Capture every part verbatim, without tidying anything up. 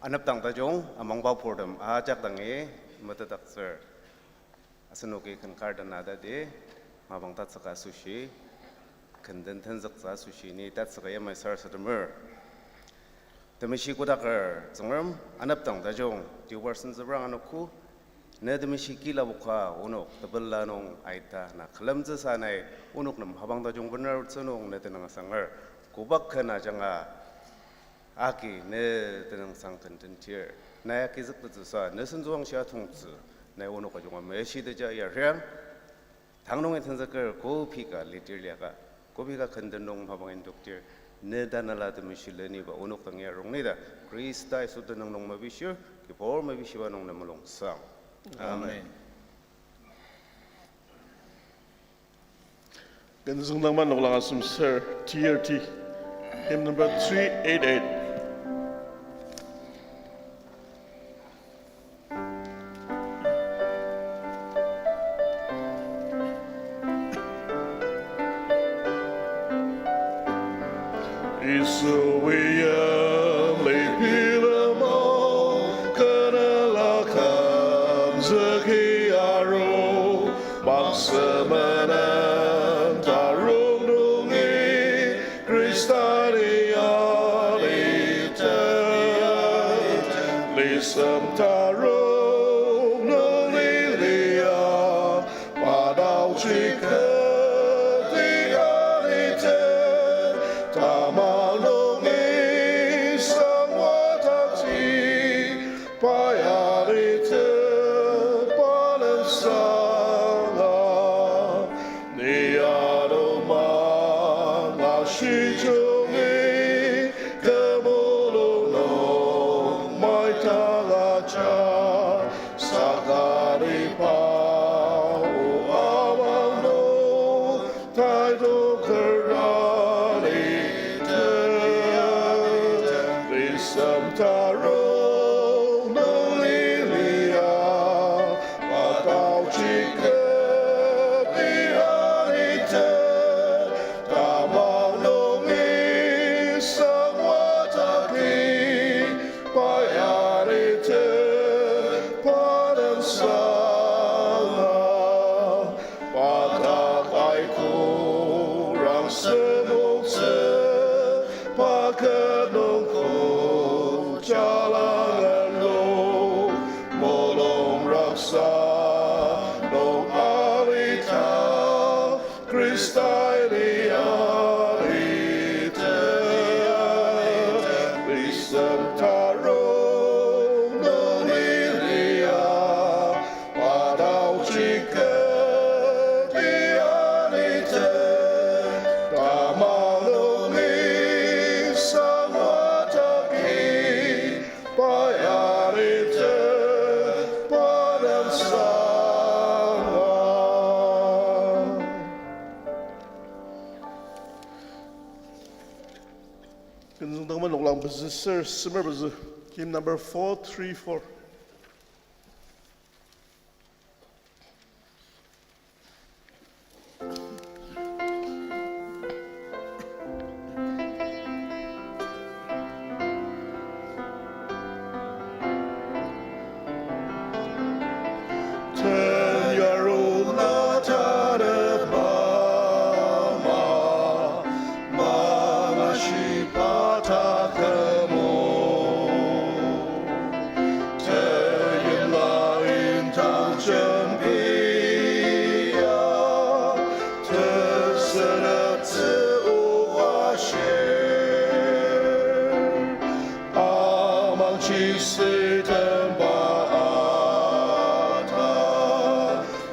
Anepdang tajung amangba purtem ajak dangi metetdaktsür. Asenoki ken kar dena tadi, mapang tatsüka asoshi, ken den tenzüktsü asoshi ni tatsüka yamai sarasademer. Temeshi kodaker Tsüngrem, anepdang tajung, tiubar senzübrang anogo, ne temeshi kilaboka onok tepela nung aita na külemtsüsa nai onok nem mapang tajung bener tsünung ne tenüng asanger, kobak ken ajanga, aki ne tenüng sang ken tentir. Nai aki züktettsüsa, ne sentsüwangshi atongtsü, nai onok ajunga meshiteja yariang. Tang nungi tenzüker kopi ka litir liaka, kopi ka ken den nung mapang indoktir, ne tanela temeshi leniba onok dang yarung nida, Khrista Yisu tenüng nung mepishir, kibur mepishiba nung ne mulungsang. Amen. Amen. Ken züngdangma noklang asem ser, T R T, hymn number three eight eight. Yisu wia lepi lema, kenela kümzüki aru, maksemenen tarung nungi, Khrista ni aliter. Lisem tarung nung lilia, pa taochi kati aliter, tamang nungi sangwa takti, pa aliter, pa lemsanga. Ni anuma ngashi jungi, kemulung nung maitang aja, sakani pa o amang nung, taito kerali te, lisem tarung nung lilia, pa taochi kati aliter, tamang nungi sangwa takti, pa aliter, pa lemsanga. Pa dak aiko rang semoktsü, pa ket nung ko jalangan lo, mulung raksa nung alita, Khrista ni aliter. Lisem tarung nung lilia, pa taochi kati aliter, tamang nungi sangwa takti, pa aliter, pa lemsanga. Ken züngdangma noklang pezü ser semer pezü, hymn number four three four. Ten yarula tanep mama, mangashi pata kemo. Teyimla indang jembia, teseneptsü o ashir. Amangji sütemba ata,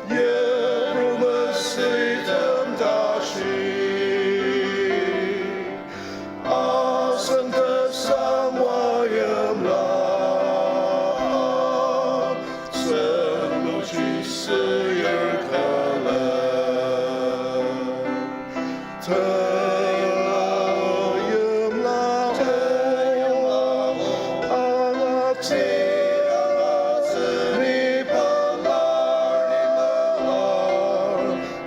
yipru mesütem tashi. Asen tesang wayimla, tsüngluji süyar kala. Tela yimla, angatsi, angatsi ni palar, ni palar.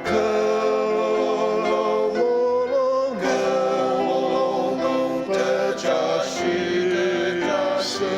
Kelo molo, kelo molo, tejashi, tejashi.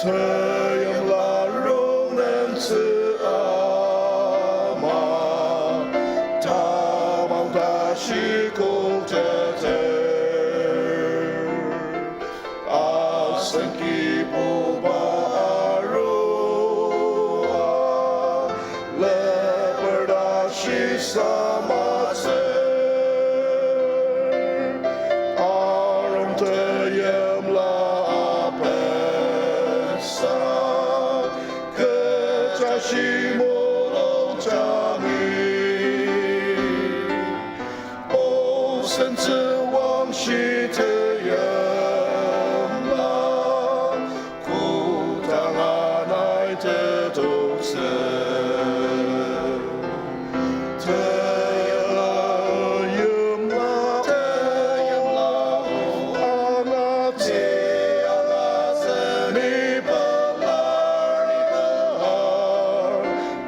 Teimla rongnentsü ama, tamang tashi kokteter. Asen Kibuba arua, leper tashi samatsür. Arung teimla apetsa, kecha shimulung jangi. Osen tsüwang shi teimla, kodanga nai tetoktsü. Teimla, teimla, angatsi, angatsi, ni pelar, ni pelar.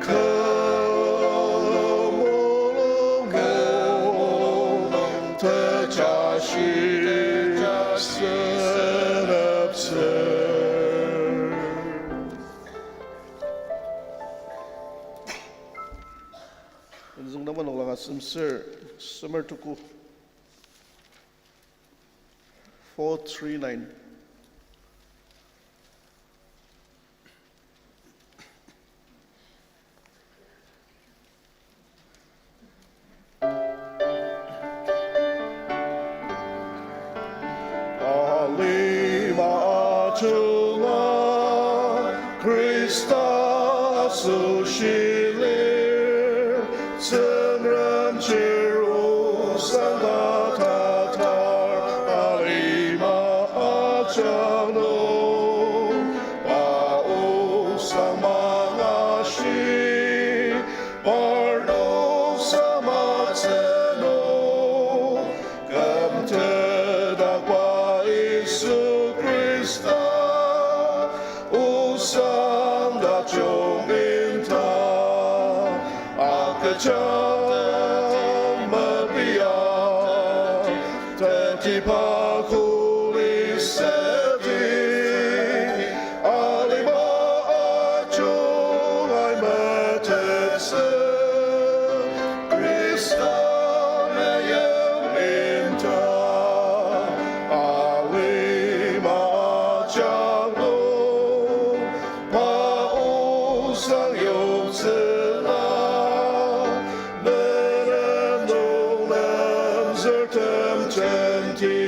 Kü mulung, kü mulung, tejashi, tejashi seneptsür. Züngdangba noklang asem ser, semer tuku. Four three nine. Alima ajunga Khrista asoshi lir, Tsüngrem chir osang ka tatar, alima ajak nung, pa osang mangashi, parnok samatsü nung, kümtedakba Yisu Khrista, osang tajung inta, agüjang mepia, tetiba kuli seti, alima ajungai metettsü, Khrista meyong inta, alima ajak nung, pa osang yoktsüla, menen nung lemzürtem jenti,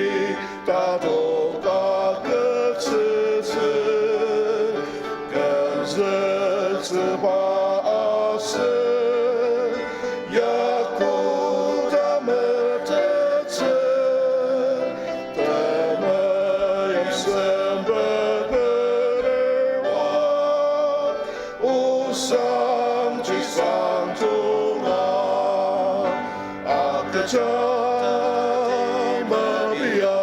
tatok agütsütsü, kümzüktsüba asü, ya koda metettsü, temeim sempet bener wa, osang chisang tunga, agüjang mepia,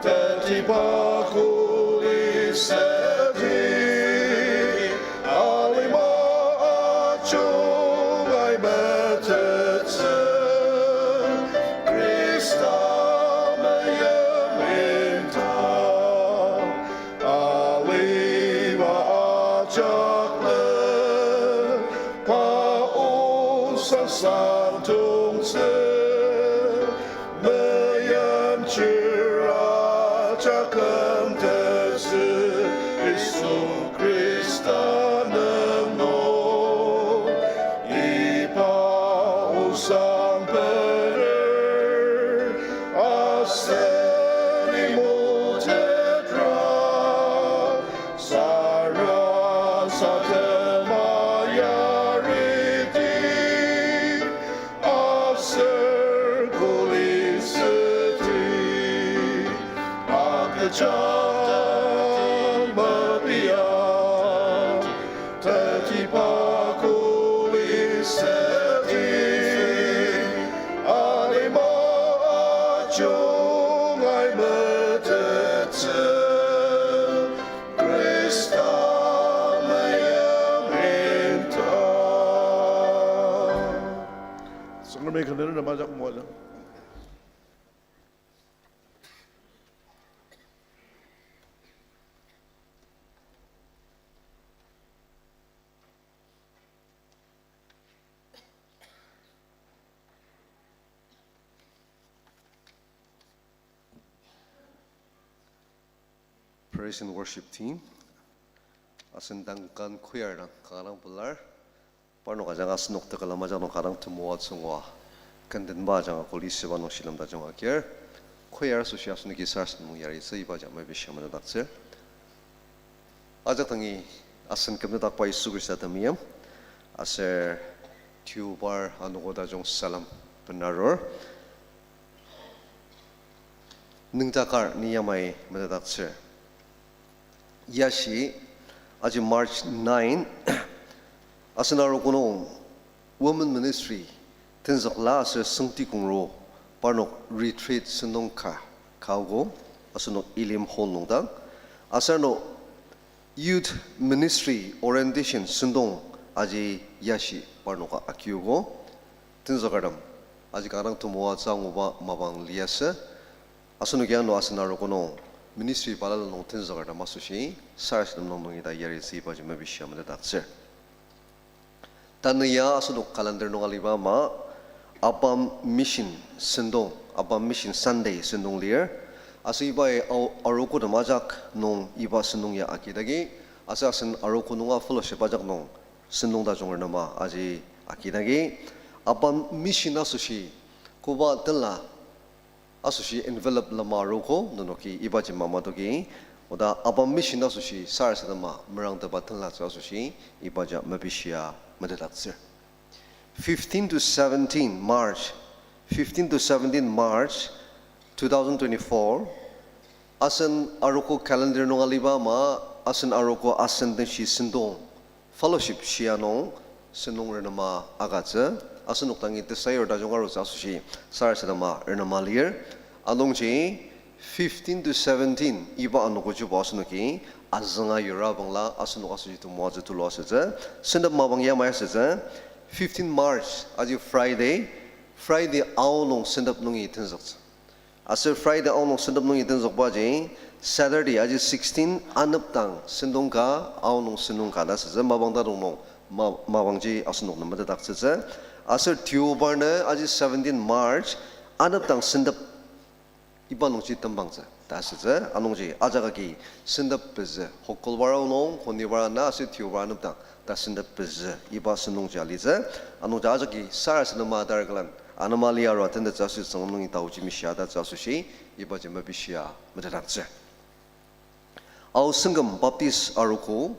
tetiba kuli seti, alima ajungai metettsü, Khrista meyong inta, alima ajak nung, pa osang sangtongtsü, meimchir ajak kümtettsü, Yisu Khrista nung nung, iba osang bener, aseni mutetra, sarasadema yariti, aser kuli seti, agüjang mepia, tetiba kuli seti, alima ajungai metettsü, Khrista meyong inta. Tsüngremi kü nüngdaktsü majak moajang. Praise and worship team. Asen dang kan choir dang kanga dang pelar. Parnok ajanga asenok tekülem ajak nung kanga dang temoatsü ngua. Kendenba ajanga kuli süba nung shilem tajung agir. Choir asoshi asenoki sarasadem nung yaritsü iba ajak mepishia metetdaktsür. Ajak dangi asen kümdakba Yisu Khrista temeim, aser deobar anogo tajung salem benarur. Nüngdakar ni yamai metetdaktsür. Yashi, aji March nine, asen arogo nung Women Ministry tenzükla aser süngti kongro parnok retreat sentong ka, kaogo, asenok Elim Hall nungdang. Aser ano Youth Ministry Orientation sentong aji yashi parnoka akiogo. Tenzükertem, aji kanga dang temoatsü anguba mapang liasü. Asenoki ano asen arogo nung ministry balala nung tenzükertem asoshi sarasadem nung nungi ta yaritsü ibaji mepishia metetdaktsür. Tanü ya asenok calendar nung aliba ama, ABAM Mission sentong, ABAM Mission Sunday sentong lir. Aser ibai ao-, arogotem ajak nung iba sentong ya agidagi, aser asen arogo nunga fellowship ajak nung sentong tajung renema aji agidagi, ABAM Mission asoshi koba tenla asoshi envelope lema arogo, nenoki ibaji mamatoki, oda ABAM Mission asoshi sarasadema merangteba tenlatsü asoshi ibaji mepishia metetdaktsür. Fifteen to seventeen March, fifteen to seventeen March two thousand twenty-four, asen arogo calendar nung aliba ama, asen arogo asen denshi sentong fellowship shia nung sentong renema agütsü, asenok dangi tesayur tajung arutsü asoshi sarasadema renema lir. Anungji fifteen to seventeen iba anogojibo asenoki azünga yura bangla asenok asoshi temoatsü tulu asütsü, sentep mapang yamai asütsü, fifteen March aji Friday, Friday aonung sentep nungi tenzüktsü. Aser Friday aonung sentep nungi tenzükbaji, Saturday aji sixteen anepdang sentong ka, aonung sentong ka ta asütsü, mapang tadong nung, ma-, mapangji asenok nem metetdaktsütsü. Aser deobar nü aji seventeen March, anepdang sentep iba nungji tembangtsü ta asütsü, anungji ajak agi sentep pezü, hokolbar aonung, honibar ana aser deobar anepdang ta sentep pezü iba sentongji alitsü, anungji ajak agi sarasadema targlan anema lia arua tentettsü asoshi Tsüngrem nungi taoji mishia tatsü asoshi ibaji mepishia metetdaktsür. Ao Sangam Baptist Arogo,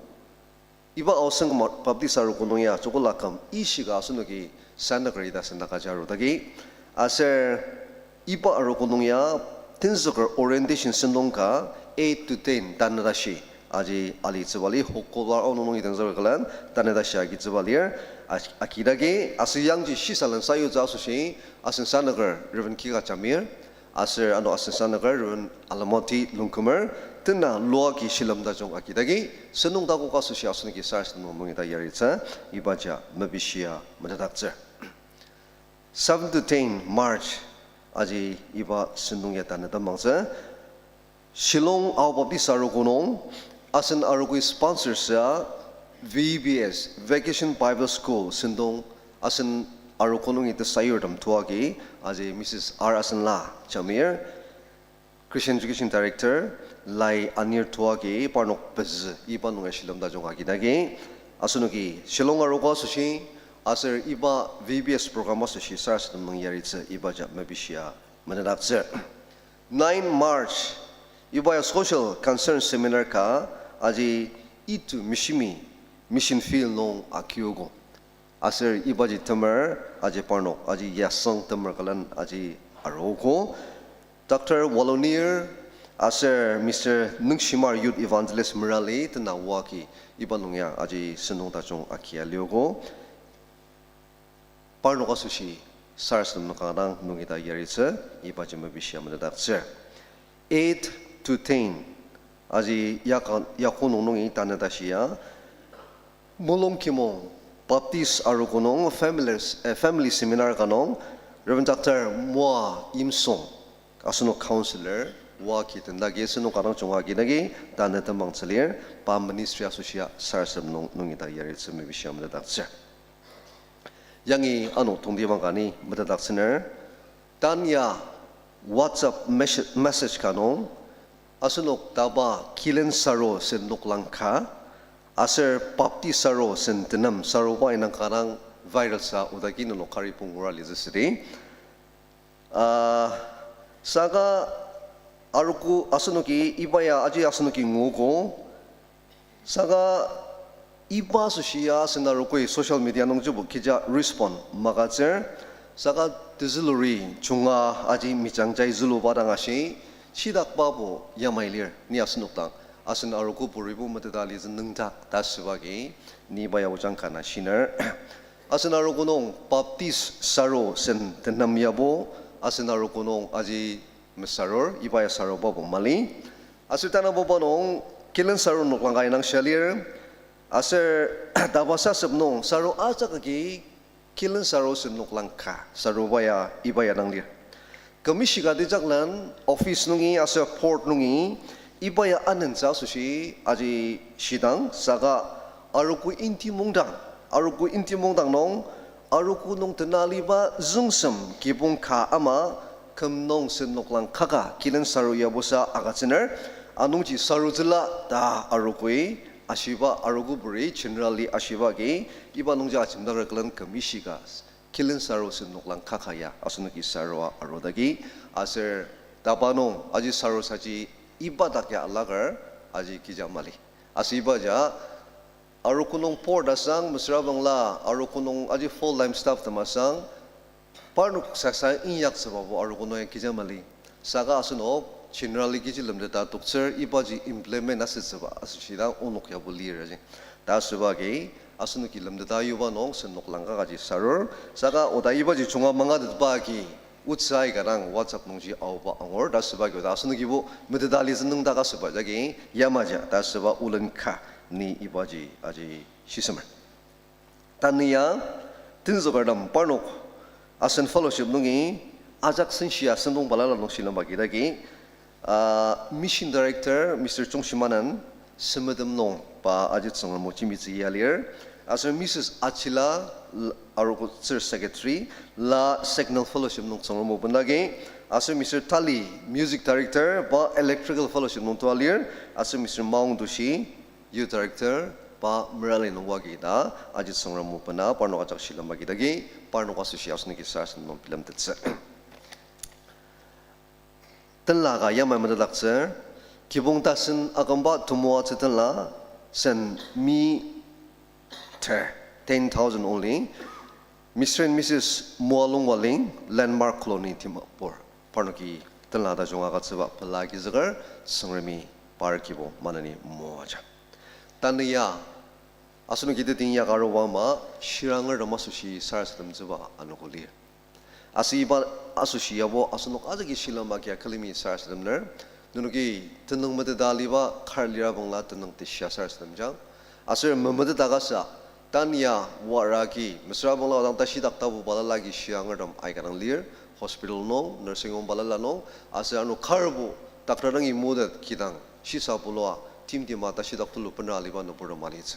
iba Ao Sangam Baptist Arogo nung ya joko lakam ishika asenoki sanaker ita sendaka jaru dagi. Aser iba arogo nung ya tenzüker orientation sentong ka eight to ten tanü tashi aji alitsüba lir, hokolar aonung nungi tenzüker külen tanü tashi agitsüba lir, a-, agidagi aser yangji shisalan sayutsü asoshi asen sanaker Reverend Kika Jamir, aser ano asen sanaker Reverend Alamoti Longkumer, tena luaki shilem tajung agidagi, sentong takok asoshi asenoki sarasadem nung nungi ta yaritsü, ibaji mepishia metetdaktsür. Seven to ten March, aji iba sentong ya tanü tembangtsü. Shillong Ao Baptist Arogo nung, asen arogoi sponsor sa V B S, Vacation Bible School sentong, asen arogo nungi tesayurtem tuagi, aji Missus R Asenla Jamir, Christian Education Director, lai anir tuagi parnok pezü iba nung ya shilem tajung agidagi, asenoki Shillong arogo asoshi, aser iba V B S program asoshi sarasadem nung yaritsü ibaji mepishia metetdaktsür. Nine March, iba ya Social Concern Seminar ka aji Itu Mishimi Mission Field nung akiogo. Aser ibaji temer aji parnok aji yasüng temer külen aji arogo. Doctor Walonir aser Mister Nungshimar Youth Evangelist Merali tena oaki iba nung ya aji sentong tajung akia liogo. Parnok asoshi sarasadem nung kanga dang nungi ta yaritsü, ibaji mepishia metetdaktsür. Eight to ten, aji yaka, yako nung nungi tanü tashi ya, Molongkimong Baptist Arogo nung family, eh, family seminar ka nung Reverend Doctor Moa Yimsung, asenok counselor, oaki tendagi asenok kanga dang junga agidagi tanü tembangtsü lir, pa ministry asoshi ya sarasadem nung nungi ta yaritsü mepishia metetdaktsür. Yangi ano tongtibang ka ni metetdaktsüner, tanya WhatsApp mes-, message ka nung Asenok taba Kilen Saro sen noklang ka, aser Baptist Saro sen tenem saruba indang kanga dang viral sa odagi nenok kari pungura litsü südi. Ah, saka arogo asenoki iba ya aji asenoki nguogo. Saka iba asoshi ya asen arogoi social media nungjibo kecha respond magütsür. Saka tezüluri junga aji mijangjai züluba dang ashi, shidakbabo yamai lir ni asenok dang. Asen arogo puribo meteta litsü nüngdak ta asüba agi, ni iba ya ojang ka na shiner. Asen arogo nung Baptist Saro sen tenem yabo, asen arogo nung aji mesarur, iba ya sarubabo mali. Aser tanabuba nung Kilen Saro noklang ka indang shia lir. Aser taba sasep nung Saro ajak agi Kilen Saro sen noklang ka saruba ya iba ya dang lir. Küm ishika tejaklen office nungi aser port nungi iba ya anentsü asoshi aji shidang saka arogo inti mungdang, arogo inti mungdang nung arogo nung tenaliba züngsem kibong ka ama küm nung sen noklang kaka Kilen Saro yabosa agütsüner, anungji sarutsüla ta arogoi ashiba arogo puri generally ashiba agi iba nungji ajemdaker külen küm ishika Kilen Saro sen noklang kaka ya asenoki sarua arudagi aser taba nung aji sarusaji iba dak ya alaker aji kecha mali. Aser ibaji arogo nung port asang mesüra bangla arogo nung aji full time staff tem asang parnok sasa inyaktsübabo arogo nung ya kecha mali. Saka asenok generally kechi lemteta toktsür ibaji implement asütsüba asoshi dang onok yabo lir aji. Ta asüba agi asenoki lemteta yuba nung sen noklang kakaji sarur. Saka oda ibaji junga mangatetba agi otsü aika dang WhatsApp nungji aoba angur ta asüba agi oda asenokibo meteta litsü nüngdak asüba jagi yamaji ta asüba olen ka ni ibaji aji shisemer. Tanü ya, tenzükertem parnok asen fellowship nungi ajak senshi asüngdong balala nung shilem agi dagi, ah, mission director Mister Chungshimanen semetem nung pa aji Tsüngrem o jembitsü ya lir, aser Missus Achila, l-, arogo tsür secretary, la Signal Fellowship nung Tsüngrem o bendagi, aser Mister Tali, music director, pa Electrical Fellowship nung tua lir, aser Mister Maung Doshi, youth director, pa Merali nung oa agi ta, aji Tsüngrem o bena parnok ajak shilem agi dagi, parnok asoshi asenoki sarasadem nung bilemtettsü. Tenla ka yamai metetdaktsür, kibong tasen akümba temoatsü tenla, sen mi ter, ten thousand only. Mister and Missus Moalong Waling, Landmark Colony, Dimapur. Parnoki tenla tajung agütsüba pela agizüker, Tsüngremi par kibong maneni moaja. Tanü ya, asenoki teting ya aruba ama, shirangertem asoshi sarasademtsüba anogo lir. Aser iba asoshi yabo asenok ajaki shilem agia külemi sarasademner, nenoki tenüng meteta aliba kar lira bangla tenüng teshia sarasademjang. Aser memeteta kasa, tanü ya wara agi, mesüra bangla odang tashidak tapu balala agi shirangertem aika dang lir, hospital nung, nursing home balala nung, aser ano karbo, doctor dangi motet kidang, shisa pulua, timtima tashidak tulu bena aliba nüburtem alitsü.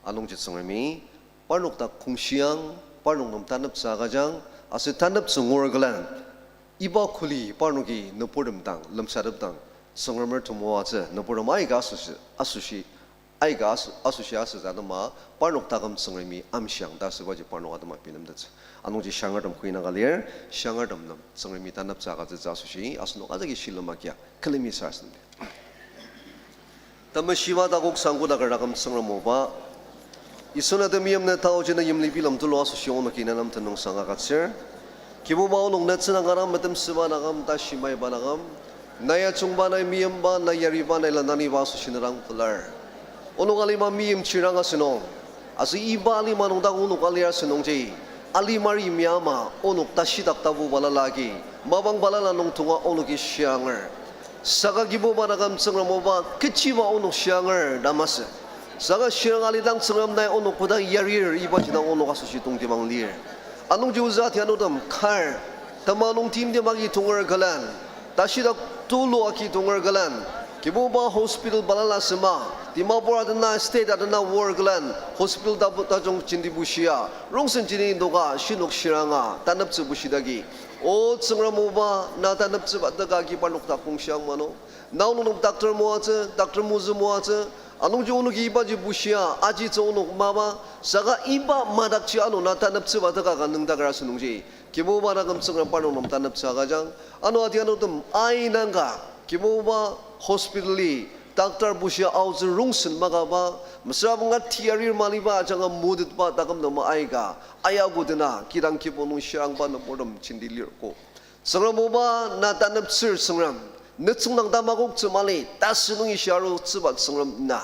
Anungji Tsüngremi, parnok dak kongshiang, parnok nem taneptsü agüjang, aser taneptsü ngur külen, iba kuli parnoki nüburtem dang, lemsatep dang, Tsüngremer temoatsü, nüburtem aika asoshi, asoshi, aika aso-, asoshi asütsü atema, parnok taküm Tsüngremi amshiang ta asübaji parnok atema bilemtettsü. Anungji shirangertem kü ina ka lir, shirangertem nem Tsüngremi taneptsü agütsütsü asoshi, asenok ajaki shilem agia, külemi sarasadem lir. Temeshiba takoksang kodaker taküm Tsüngrem oba, Yisu na temeim na taoji na yimli bilem tulu asoshi onoki na nem tenüngsang agütsür. Kibuba onok na tsüngdang kanga metemsüba naküm, tashi maiba naküm, na yajungba, na meimba, na yariba, na ilananiba asoshi na dang pelar. Onok alima meimchir dang asünung, aser iba alima nung dak onok alir asünungji, alimar yimya ama onok tashidak tapu balala agi, mapang balala nung tonga onoki shianger. Saka Kibuba taküm Tsüngrem oba kechiba onok shianger ta masü. Saka shirang alidang Tsüngrem nai onok kodang yarir ibaji dang onok asoshi tongtibang lir. Anungji ozü atianutem kar, tema nung timtem agi tonger külen, tashidak tulu agi tonger külen, Kibuba hospital balala sema, Dimapur atena state atena wor külen, hospital tapu tajung jenti bushia, rongsen jenti indoka, shinok shiranga, taneptsü bushidagi. O Tsüngrem oba, na taneptsüba teka agi parnok dak kongshiang mano. Na onok nem doctor moatsü, doctor mozü moatsü, anungji onoki ibaji bushia, ajitsü onok mapa, saka iba madakji ano na taneptsüba teka ka nüngdaker asünungji. Kibuba taküm Tsüngrem parnok nem taneptsü agüjang, ano ati anotem aina ka, Kibuba hospital-i, doctor bushia aotsü rongsen makaba, mesüra banga tiarir maliba ajanga motetba taküm nem aika, ayagudena, kidang kibong nung shirangba nüburtem jenti lir ko. Tsüngrem oba na taneptsür Tsüngrem, ne tsüngdang tamakoktsü mali, tasü nungi shiarutsüba Tsüngrem na.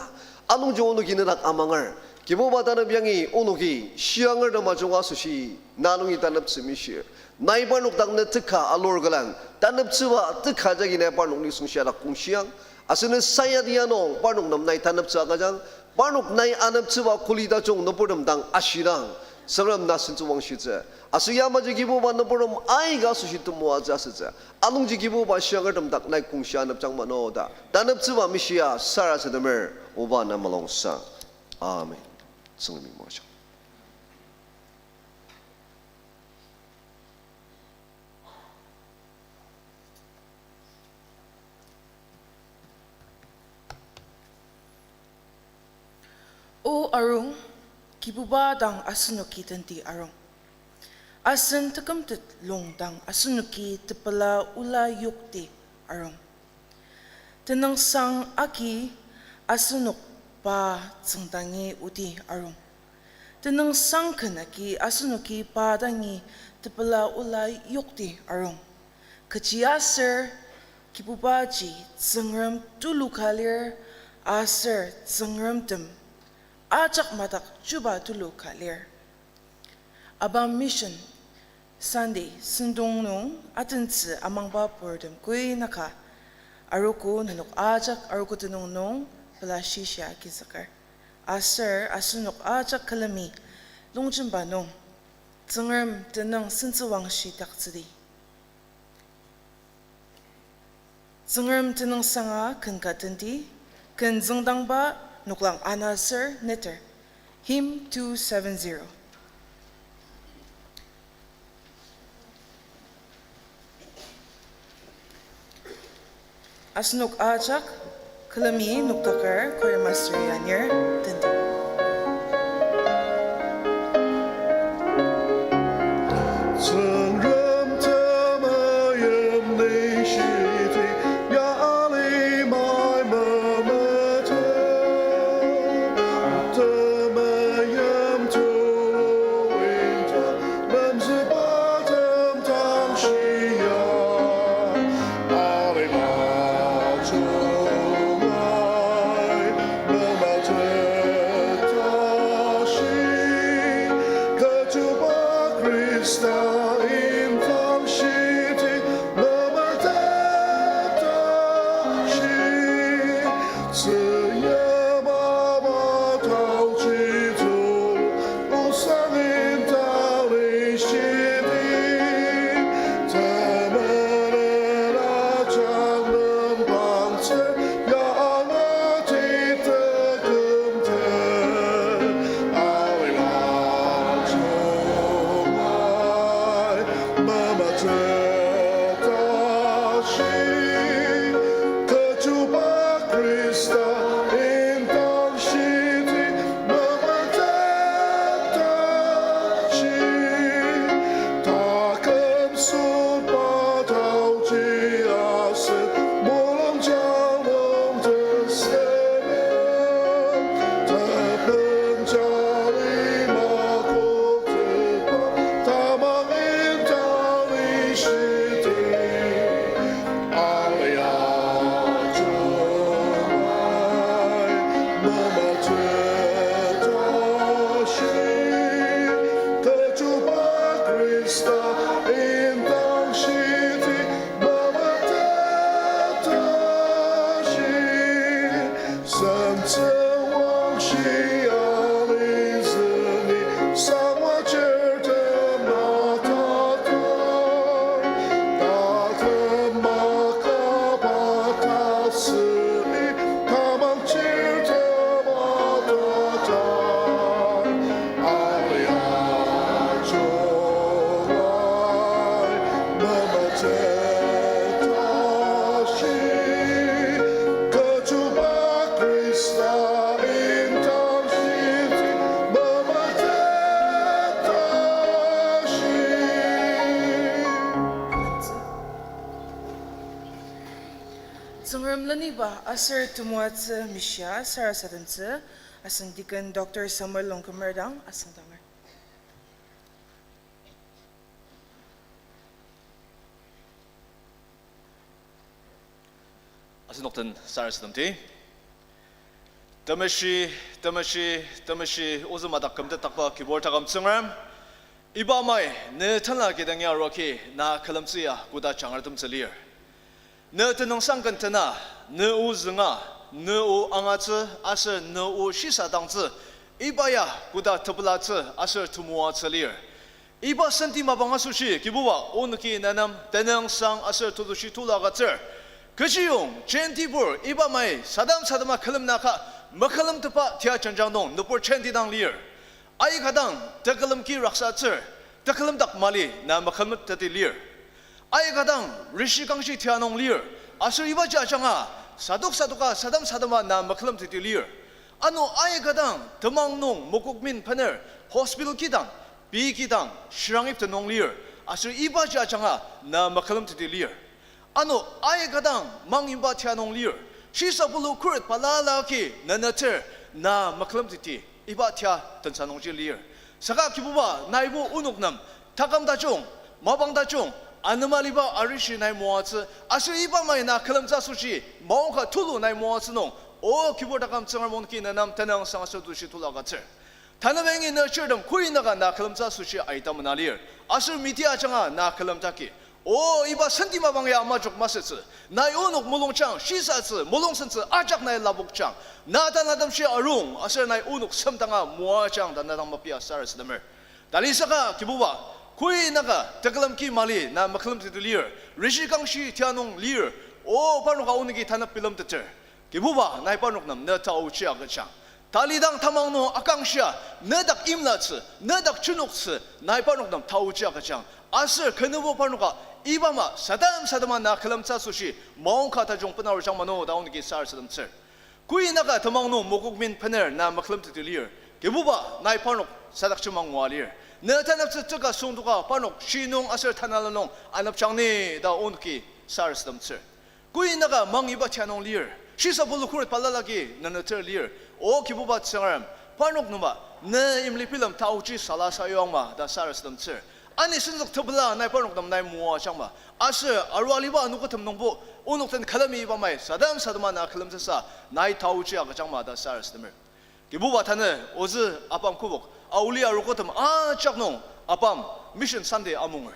Anungji onoki nedak amanger, Kibuba tanep yangi onoki shiangertem ajunga asoshi, na nungi taneptsü mishir. Nai parnok dak ne teka alur külen, taneptsüba teka jagi nai parnok nisung shiadak kongshiang. Aser ne sayadi anung parnok nem nai taneptsü agüjang, parnok nai aneptsüba kuli tajung nüburtem dang ashidang, Tsüngrem na sentsü wangshitsü. Aser yamaji Kibuba nüburtem aika asoshi temoatsü asütsü. Anungji Kibuba shiangertem dak nai kongshia anepjang mano ta taneptsüba mishia sarasademer, oba na mulungsang. Amen. Tsüngremi mojang. O arung, Kibuba dang asenoki tenti arung. Asen tekümtet lung dang asenoki tepela ola yokti arung. Tenüngsang agi asenok pa tsüngdangi oti arung. Tenüngsang ken agi asenoki pa dangi tepela ola yokti arung. Kechiaser Kibubaji Tsüngrem tulu ka lir, aser tsüngremtem ajak madak chuba tulu ka lir. Abam Mission Sunday sentong nung atentsü amangba purtem koi naka arogo nenok ajak arogo tenüng nung pela shishia agizüker. Aser asenok ajak külemi longjemba nung Tsüngrem tenüng sentsüwangshi taktsüdi. Tsüngrem tenüngsanga ken ka tenti, ken züngdangba noklang ana aser neter. Hymn two seven zero. Asenok ajak külemi noktaker choir master anir tenti. Tsüngrem temeim nishiti ya alimai memetet, temeim tulu inta lemzübatem tangshia. Alima jungai memetet tashi, ketuba Khrista indang shiti memetet tashi. Tsüngda mapa taochi tulu osang indang lishidi, temenen ajak nem pangtsü ya anati tekümtet. Alima jungai memetet tashi, ketuba Khrista indang shiti memetet tashi. Taküm sotba taochi aser mulung jalung tesem, tepeng jali makoktetba tamang indang lishidi. Alima jungai memetet tashi, ketuba Khrista indang shiti memetet tashi. Sentsüwangshi alizüni sangwa chirtem atata, tatem makaba tasüni tamang chirtem atata. Alima jungai memetet tashi, Aser temoatsü mishia sarasademtsü, asen Deacon Doctor Samuel Longkumer dang asüngdanger. Asenok den sarasademdi. Temeshi, temeshi, temeshi, ozü madak kümtet takba kibur taküm Tsüngrem. Iba mai, ne tenla kidangi aruaki, na külemtsü ya koda jangratemtsü lir. Ne tenüngsang ken tena, ne o zünga, ne o angatsü, aser ne o shisadangtsü, iba ya koda tepelatsü aser temoatsü lir. Iba senti mapang asoshi, Kibuba, onoki nenem tenüngsang aser tetushi tulu agütsür. Kechiyong, jentibur, iba mai, sadam sadema külemnaka, mekülemtepa tia jenjang nung, nübur jenti dang lir. Aika dang, tekülem ki raksatsür, tekülem dak mali na mekülemteti lir. Aika dang, rishi kangshi tia nung lir, aser ibaji ajanga, sadok sadoka sadam sadema na mekülemteti lir. Ano aika dang, temang nung mokokmin bener, hospital kidang, pei kidang, shirang ipte nung lir, aser ibaji ajanga na mekülemteti lir. Ano aika dang mang imba tia nung lir, shisa pulu khuret balala agi neneter na mekülemteti iba tia tensa nungji lir. Saka Kibuba, naibo onok nem taküm tajung, mapang tajung, anema aliba arishi nai moatsü, aser iba mai na külemtsü asoshi, maongka tulu nai moatsü nung, O kibur taküm Tsüngrem, onoki nenem tenüngsang aser tetushi tulu agütsür. Tanü yangi ne chirtem koi naka na külemtsü asoshi aita mena lir, aser media ajanga na külemtaki. O iba senti mapang ya majok masütsü, nai onok mulungjang, shisatsü, mulungsentsü ajak nai lapokjang, na tanatemshi arung, aser nai onok semdanga moajang ta na dang mapia sarasademer. Talisaka Kibuba, koi naka tekülem ki mali na mekülemteti lir, rishi kangshi tia nung lir, O parnoka onoki tanep bilemteter. Kibuba, nai parnok nem ne taochi agüjang. Talidang tamang nung akangshia, ne dak imlatsü, ne dak chinoktsü, nai parnok nem taochi agüjang. Aser kenübo parnoka, iba ma sadam sadema na külemtsü asoshi, maongka tajung bena arujang mano ta onoki sarasademtsür. Koi naka temang nung mokokmin bener na mekülemteti lir, Kibuba, nai parnok sadakjemang ngua lir. Ne taneptsü teka süngdoka parnok shi nung aser tanela nung anepjang ni ta onoki sarasademtsür. Koi naka mang iba tia nung lir, shisa pulu khuret balala agi neneter lir, O Kibuba Tsüngrem, parnok nema ne imli bilem taochi sala sayuang ma ta sarasademtsür. Ani senzük tepela nai parnok nem nai moajangma, aser arua aliba anogotem nungbo onok den külemi iba mai sadam sadema na külemtsüsa nai taochi agüjangma ta sarasademer. Kibuba, tanü ozü apam kübok aoli arogotem ajak nung apam Mission Sunday amunger.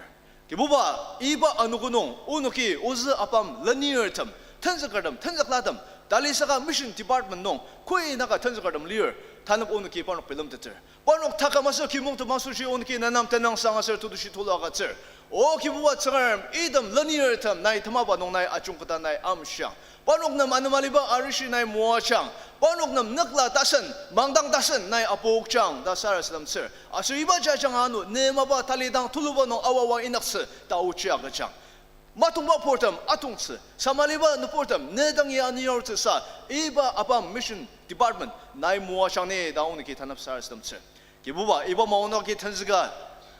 Kibuba, iba anogo nung onoki ozü apam lenirtem, tenzükertem, tenzüklatem, talisaka mission department nung koi naka tenzükertem lir, tanep onoki parnok bilemteter. Parnok taküm aser kimongtem asoshi onoki nenem tenüngsang aser tetushi tulu agütsür. O Kibuba Tsüngrem, item lenirtem nai temaba nung nai ajungketa nai amshiang. Parnok nem anema aliba arishi nai moajang. Parnok nem nükla tasen, mangdang tasen nai apokjang ta sarasademtsür. Aser iba jajanga ano ne mapa talidang tuluba nung awawa inyaktsü taochi agüjang. Matongba purtem atongtsü, samaliba nüburtem ne dangi aniyartsüsa, iba apam mission department nai moajang ni ta onoki tanep sarasademtsür. Kibuba, iba maonoki tenzüka,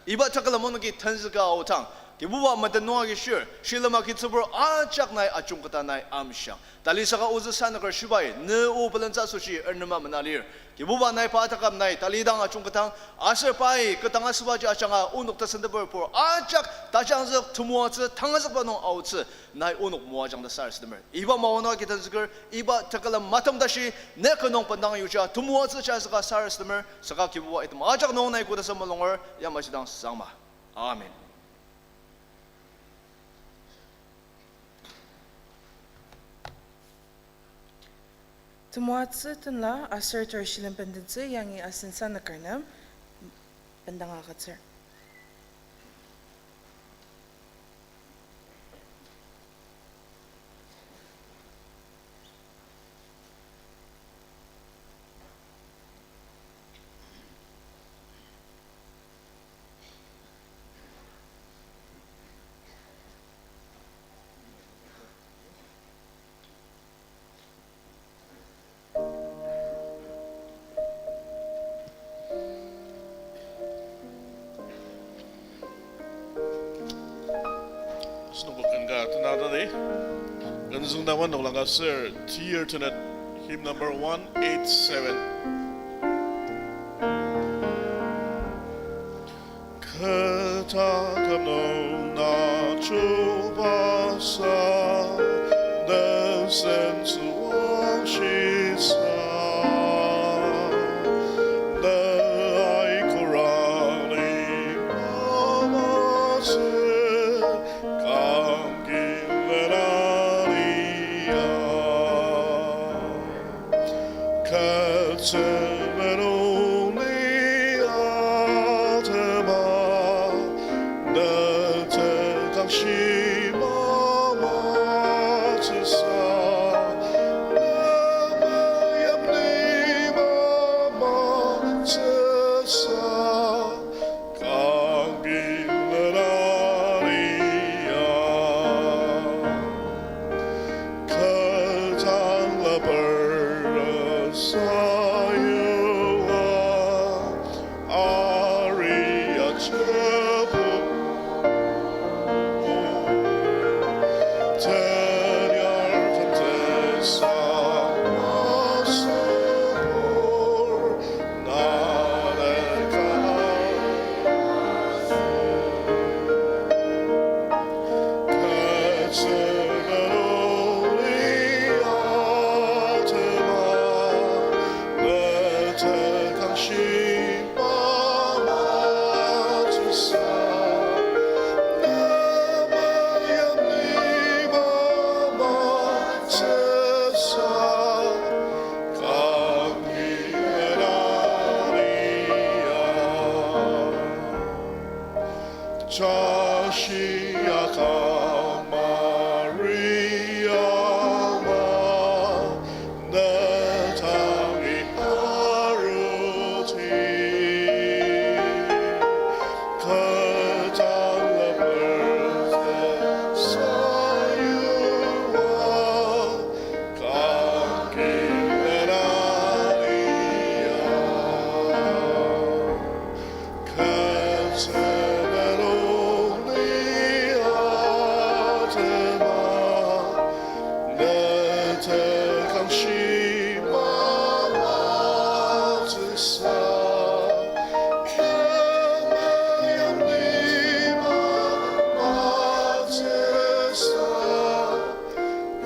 iba tekülem onoki tenzüka aodang, Kibuba, meden nung agi shir, shilem agi tsübur ajak nai ajungketa nai amshiang. Talisaka ozü sanüker shibai ne o pelentsü asoshi ernema mena lir. Kibuba, nai pa taküm nai talidang ajungketang, aser pai ketang asübaji ajanga onok tesenteper pur ajak tajangzük temoatsü tangazükba nung aotsü nai onok moajang ta sarasademer. Iba maonoki tenzüker, iba tekülem matem tashi ne kü nung bendang yuja temoatsü jazüka sarasademer, saka Kibuba item ajak nung nai koda semulunger yamaji dang sangma. Amen. Temoatsü tenla aser ter shilem bendentsü yangi asen sanüker nem bendang agütsür. Züngdangba noklang ka sür, Dear Tenet, hymn number one eight seven. Kü taküm nung na chubasa, ne sentsü wangshisa, ne aika rangli mamatsü, kangki lenali ya. Kü tsümenung ni atema, ne tekangshi mamatsüsa, ne mayamli mamatsüsa, kangki lenali ya. Kü tangla per sayua, ari ajebu, tenyar tentesa masüpur, Tashi akang Maria ma, ne tangi aruti. Kü tangla per sayua, kangki lenali ya. Kü tsümenung ni atema, ne tekangshi mamatsüsa, ne mayamli mamatsüsa,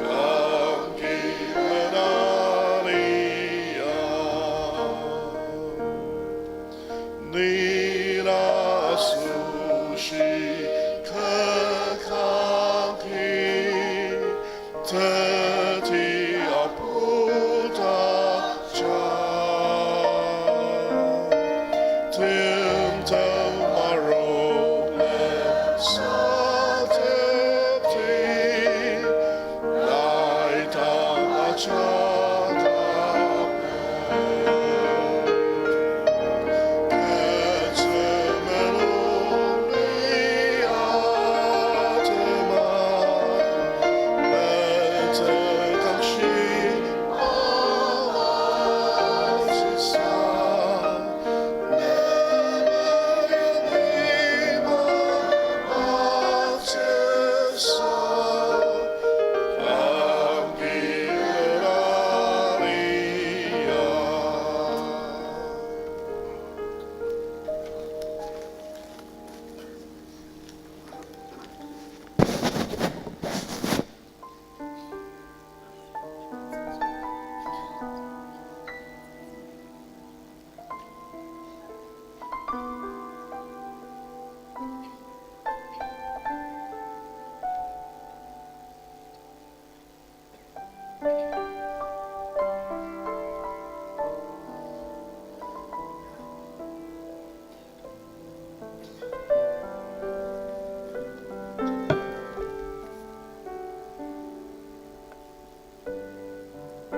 kangki lenali ya. Ni na asoshi kü kangki teti apu ta ja. Timtem arok le satepti, nai ta ajak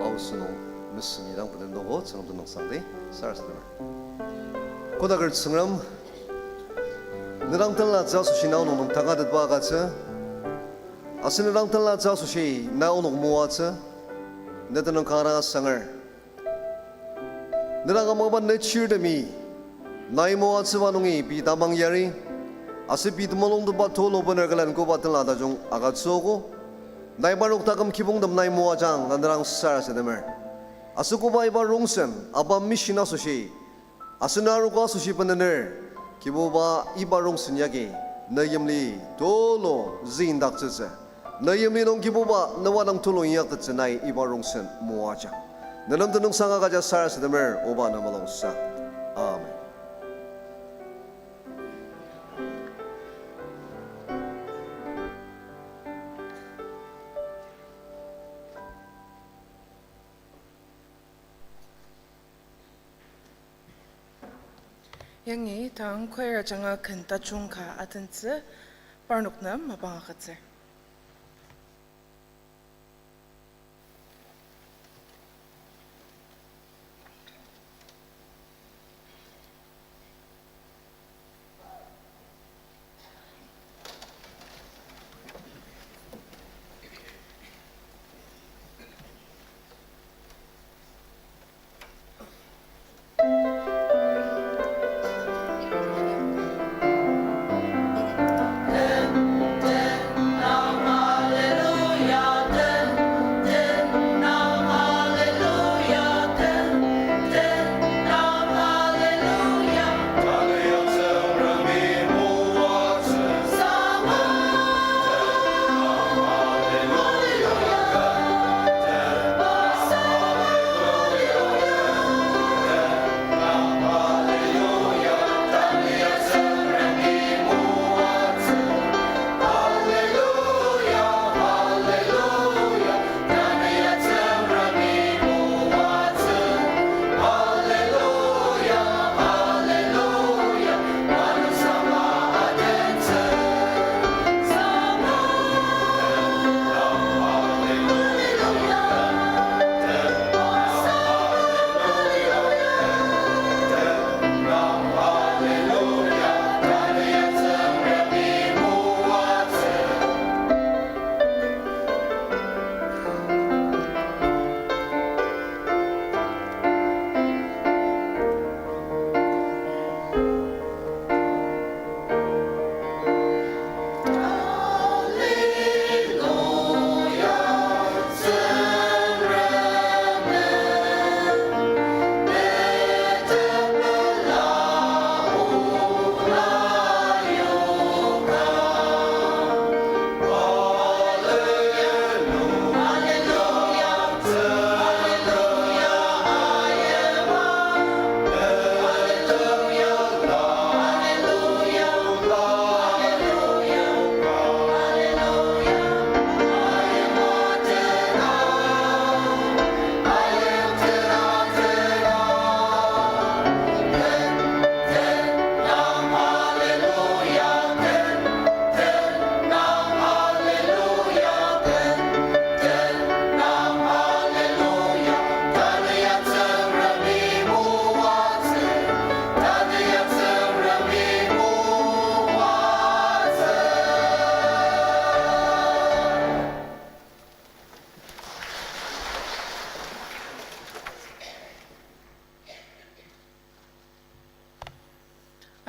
Aosü nung mesüni dang bendenogo Tsüngrem tenüngsangdi sarasademer. Kodaker Tsüngrem, ne dang tenlatsü asoshi na onok nem tangatetba agütsü, aser ne dang tenlatsü asoshi na onok moatsü, ne tenüng kanga dang asanger. Ne dang amangba ne chirtemi nai moatsüba nungi pei tamang yari, aser pei temulung temba tulu bener külen koba tenla tajung agütsüogo. Nai parnok taküm kibongtem nai moajang ta nerang sarasademer. Aser koba iba rongsen, aba mission asoshi, asen arogo asoshi benener, Kibuba iba rongsen yagi, ne yimli tulu züngdaktsütsü. Ne yimli nung Kibuba ne wadang tulu inyaktettsü nai iba rongsen moajang. Nenem tenüngsang agüja sarasademer, oba ne mulungsa. Amen. Yangi tang choir ajanga ken tajung ka atentsü, parnok nem mapang agütsür.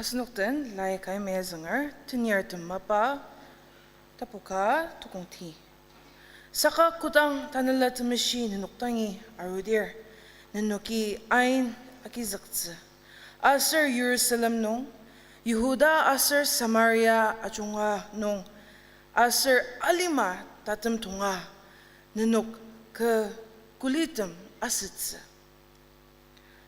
Asenok den lai kai mezünger, tenyartem mapa, tapu ka tukong ti. Saka kodang Tanela Temeshi nenok dangi arudir, nenoki ain agizüktsü. Aser Jerusalem nung, Yihuda aser Samaria ajunga nung, aser alima tatem tonga, nenok kü kulitem asütsü.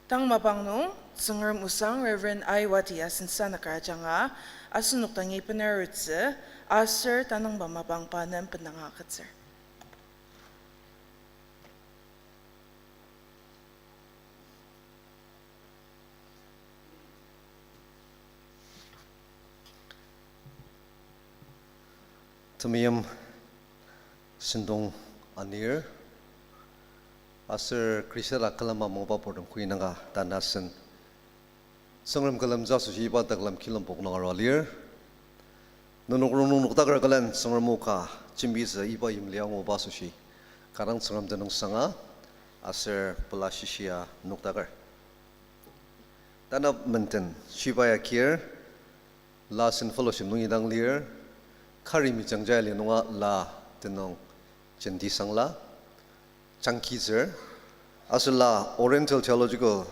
Tang mapang nung, Tsüngrem osang Reverend Aiwati asen sanakar ajanga, asenok dangi benarutsü, aser tanangba mapang pa nem benanga agütsür. Temeim sentong anir, aser Khrista külema mungba purtem kuinanga tanasen Tsüngrem külemtsü asoshi iba tekülem kilembo nung arua lir. Nenok rongnung noktaker külen Tsüngrem o ka jembitsü iba yimli anguba asoshi kanga Tsüngrem tenüngsanga aser pela shishia noktaker. Tanap menden shibai akir, la sen fellowship nungi dang lir, kari mejangja ali nunga la tenüng Jenti Sangla, Changkitsür, asüla Oriental Theological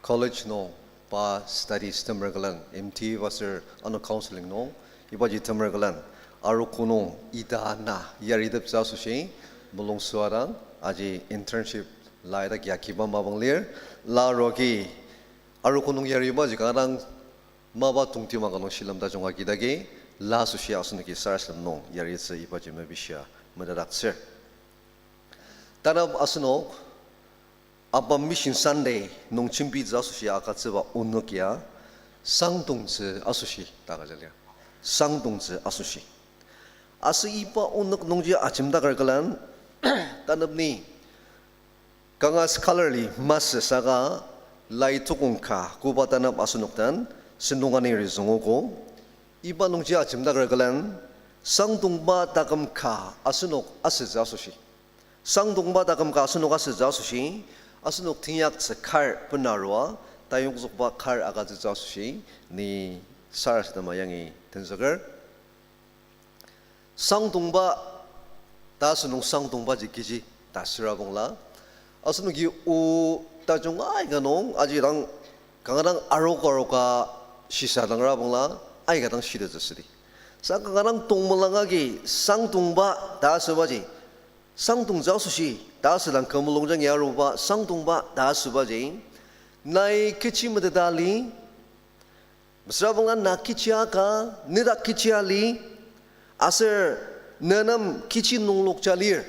College nung pa studies temer külen, M T aser ano counseling nung, ibaji temer külen, arogo nung ita na yariteptsü asoshi, mulung süadang, aji internship lai dak yakiba mapang lir, la arogi, arogo nung yaribaji kanga dang mapa tongtibang ka nung shilem tajung agidagi, la asoshi asenoki sarasadem nung yaritsü ibaji mepishia metetdaktsür. Tanap asenok, apa Mission Sunday nung jembitsü asoshi agütsüba onük ya, sangdongtsü asoshi ta agüja lir. Sangdongtsü asoshi. Aser iba onük nungji ajemdaker külen, tanap ni kanga scholarly masü saka lai tukong ka koba tanap asenok den sentong ani rizüngogo. Iba nungji ajemdaker külen, sangdongba taküm ka asenok asütsü asoshi. Sangdongba taküm ka asenok asütsü asoshi, asenok teinyaktsü kar benarua, tayongzükba kar agütsütsü asoshi, ni sarasadema yangi tenzüker. Sangdongba, ta asünung sangdongbaji kechi ta süra bangla. Asenoki o tajung aika nung, aji dang, kanga dang aroka aroka shisadangra bangla, aika dang shitettsü südi. Sa kanga dang tongmelang agi sangdongba ta asübaji, sangdongtsü asoshi ta asüdang kü mulungjang ya aruba sangdongba ta asübaji, nai kechi meteta li, mesüra bangla na kechi aka, nedak kechi ali, aser nenem kechi nunglokja lir.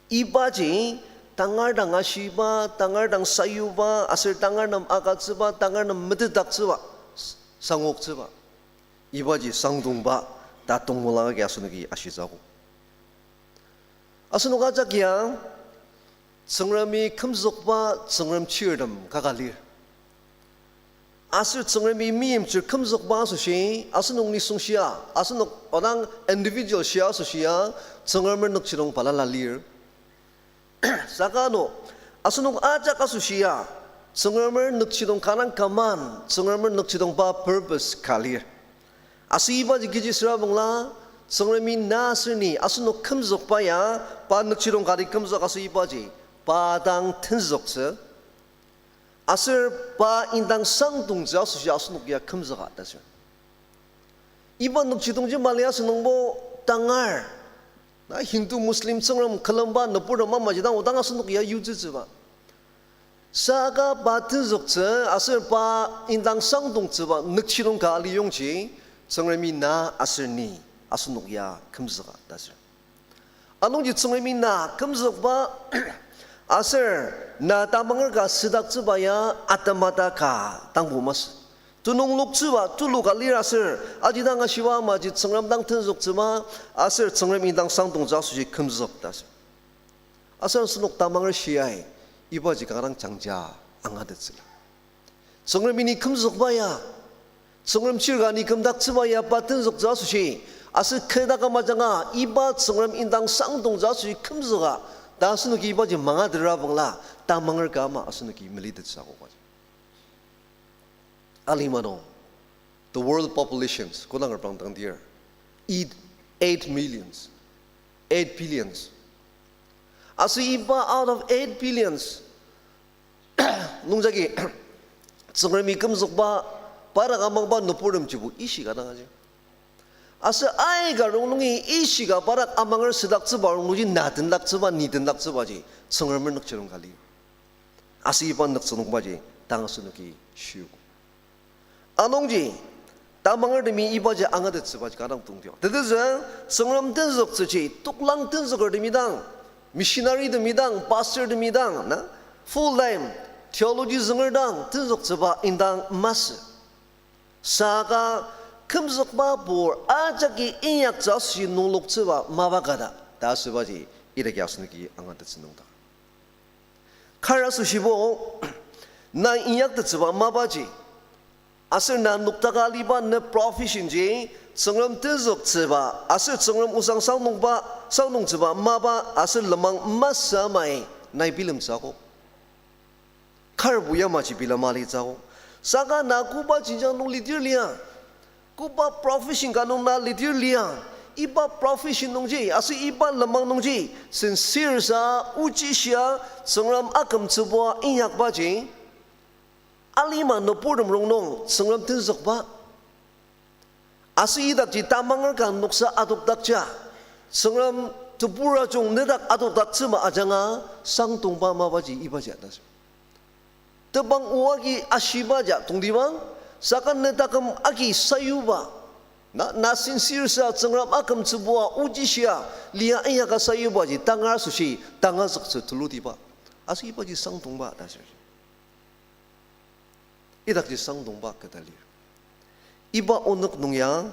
Ibaji tangar dang ashiba, tangar dang sayuba, aser tangar nem agütsüba, tangar nem metetdaktsüba, s-, sangoktsüba. Ibaji sangdongba ta tongmelang agi asenoki ashitsü akok. Asenok ajak ya, Tsüngremi kümzükba Tsüngrem chirtem kaka lir. Aser Tsüngremi meimchir kümzükba asoshi, asenok nisung shia, asenok odang individual shia asoshia, Tsüngremer nükjidong balala lir. Saka ano, asenok ajak asoshia, Tsüngremer nükjidong kanga dang küman, Tsüngremer nükjidong pa purpose ka lir. Aser ibaji kechi süra bangla, Tsüngremi na aser ni asenok kümzükba ya, pa nükjidong kati kümzük aser ibaji, pa dang tenzüktsü, aser pa indang sangdongtsü asoshi asenok ya kümzüka ta sür. Iba nükjidongji mali asenokbo tangar, na Hindu, Muslim, Tsüngrem külemba nüburtem amaji dang odang asenok ya yutsütsüba. Saka pa tenzüktsü aser pa indang sangdongtsüba nükjidong ka aliyongji, Tsüngremi na aser ni asenok ya kümzüka ta sür. Anungji Tsüngremi na kümzükba aser na tamanger ka südaktsüba ya atemata ka tangbo masü. Tenüng loktsüba tulu ka lir aser, aji dang ashiba amaji Tsüngrem dang tenzüktsüba aser Tsüngrem indang sangdongtsü asoshi kümzük ta sür. Aser asenok tamanger shiai, ibaji kanga dang jangja angatettsüla. Tsüngremi ni kümzükba ya, Tsüngrem chir ka ni kümdaktsüba ya pa tenzüktsü asoshi, aser kü dak amajanga iba Tsüngrem indang sangdongtsü asoshi kümzüka, ta asenoki ibaji mangatetra bangla, tamanger ka ama asenoki melitettsü akobaji. Alima nung, the world populations, kodang reprangdang dir, eight, eight millions, eight billions. Aser iba out of eight billions, nungjagi, Tsüngremi kümzükba, padak amangba nüburtemjibo ishika dang aji. Aser aika rongnungi ishika padak amanger südaktsüba rongnungji na tendaktsüba, ni tendaktsübaji, Tsüngremer nükjidong ka lir. Aser iba nükjidongbaji, tang asenoki shiogo. Anungji, tamangertemi ibaji angatettsübaji kanga dang tongtibang. Tetezü, Tsüngrem tenzüktsüji, toklang tenzükertemi dang, missionary temi dang, pastor temi dang, na, full time, theology zünger dang, tenzüktsüba indang masü. Saka kümzükba pur ajaki inyaktsü asoshi nungloktsüba mapa ka ta, ta asübaji idaki asenoki angatettsü nüngdaka. Kar asoshibo, na inyaktettsüba mapaji, aser na noktaka aliba ne profession ji, Tsüngrem tenzüktsüba, aser Tsüngrem osang sangdongba, sangdongtsüba mapa, aser lenmang masü amai, nai bilemtsü akok. Karbo yamaji bilema alitsü akok. Saka na koba jenjang nung lidir lia, koba profession ka nung na lidir lia, Iba profession nungji, aser iba lenmang nungji, sincere sa, ochishia, Tsüngrem akümtsübua inyakbaji, alima nüburtem rongnung, Tsüngrem tenzükba. Aser idakji tamanger ka noksa adokdakja, Tsüngrem tebur ajung nedak adokdaktsüma ajanga, sangdongba mapaji ibaji ta aser. Tebang o agi ashiba ja tongtibang, saka ne taküm agi sayuba. Na, na sincere sa Tsüngrem akümtsübua ochishia lia inyaka sayubaji tangar asoshi tangazüktsü tulutiba. Aser ibaji sangdongba ta aser. Idakji sangdongba keta lir. Iba onük nung ya,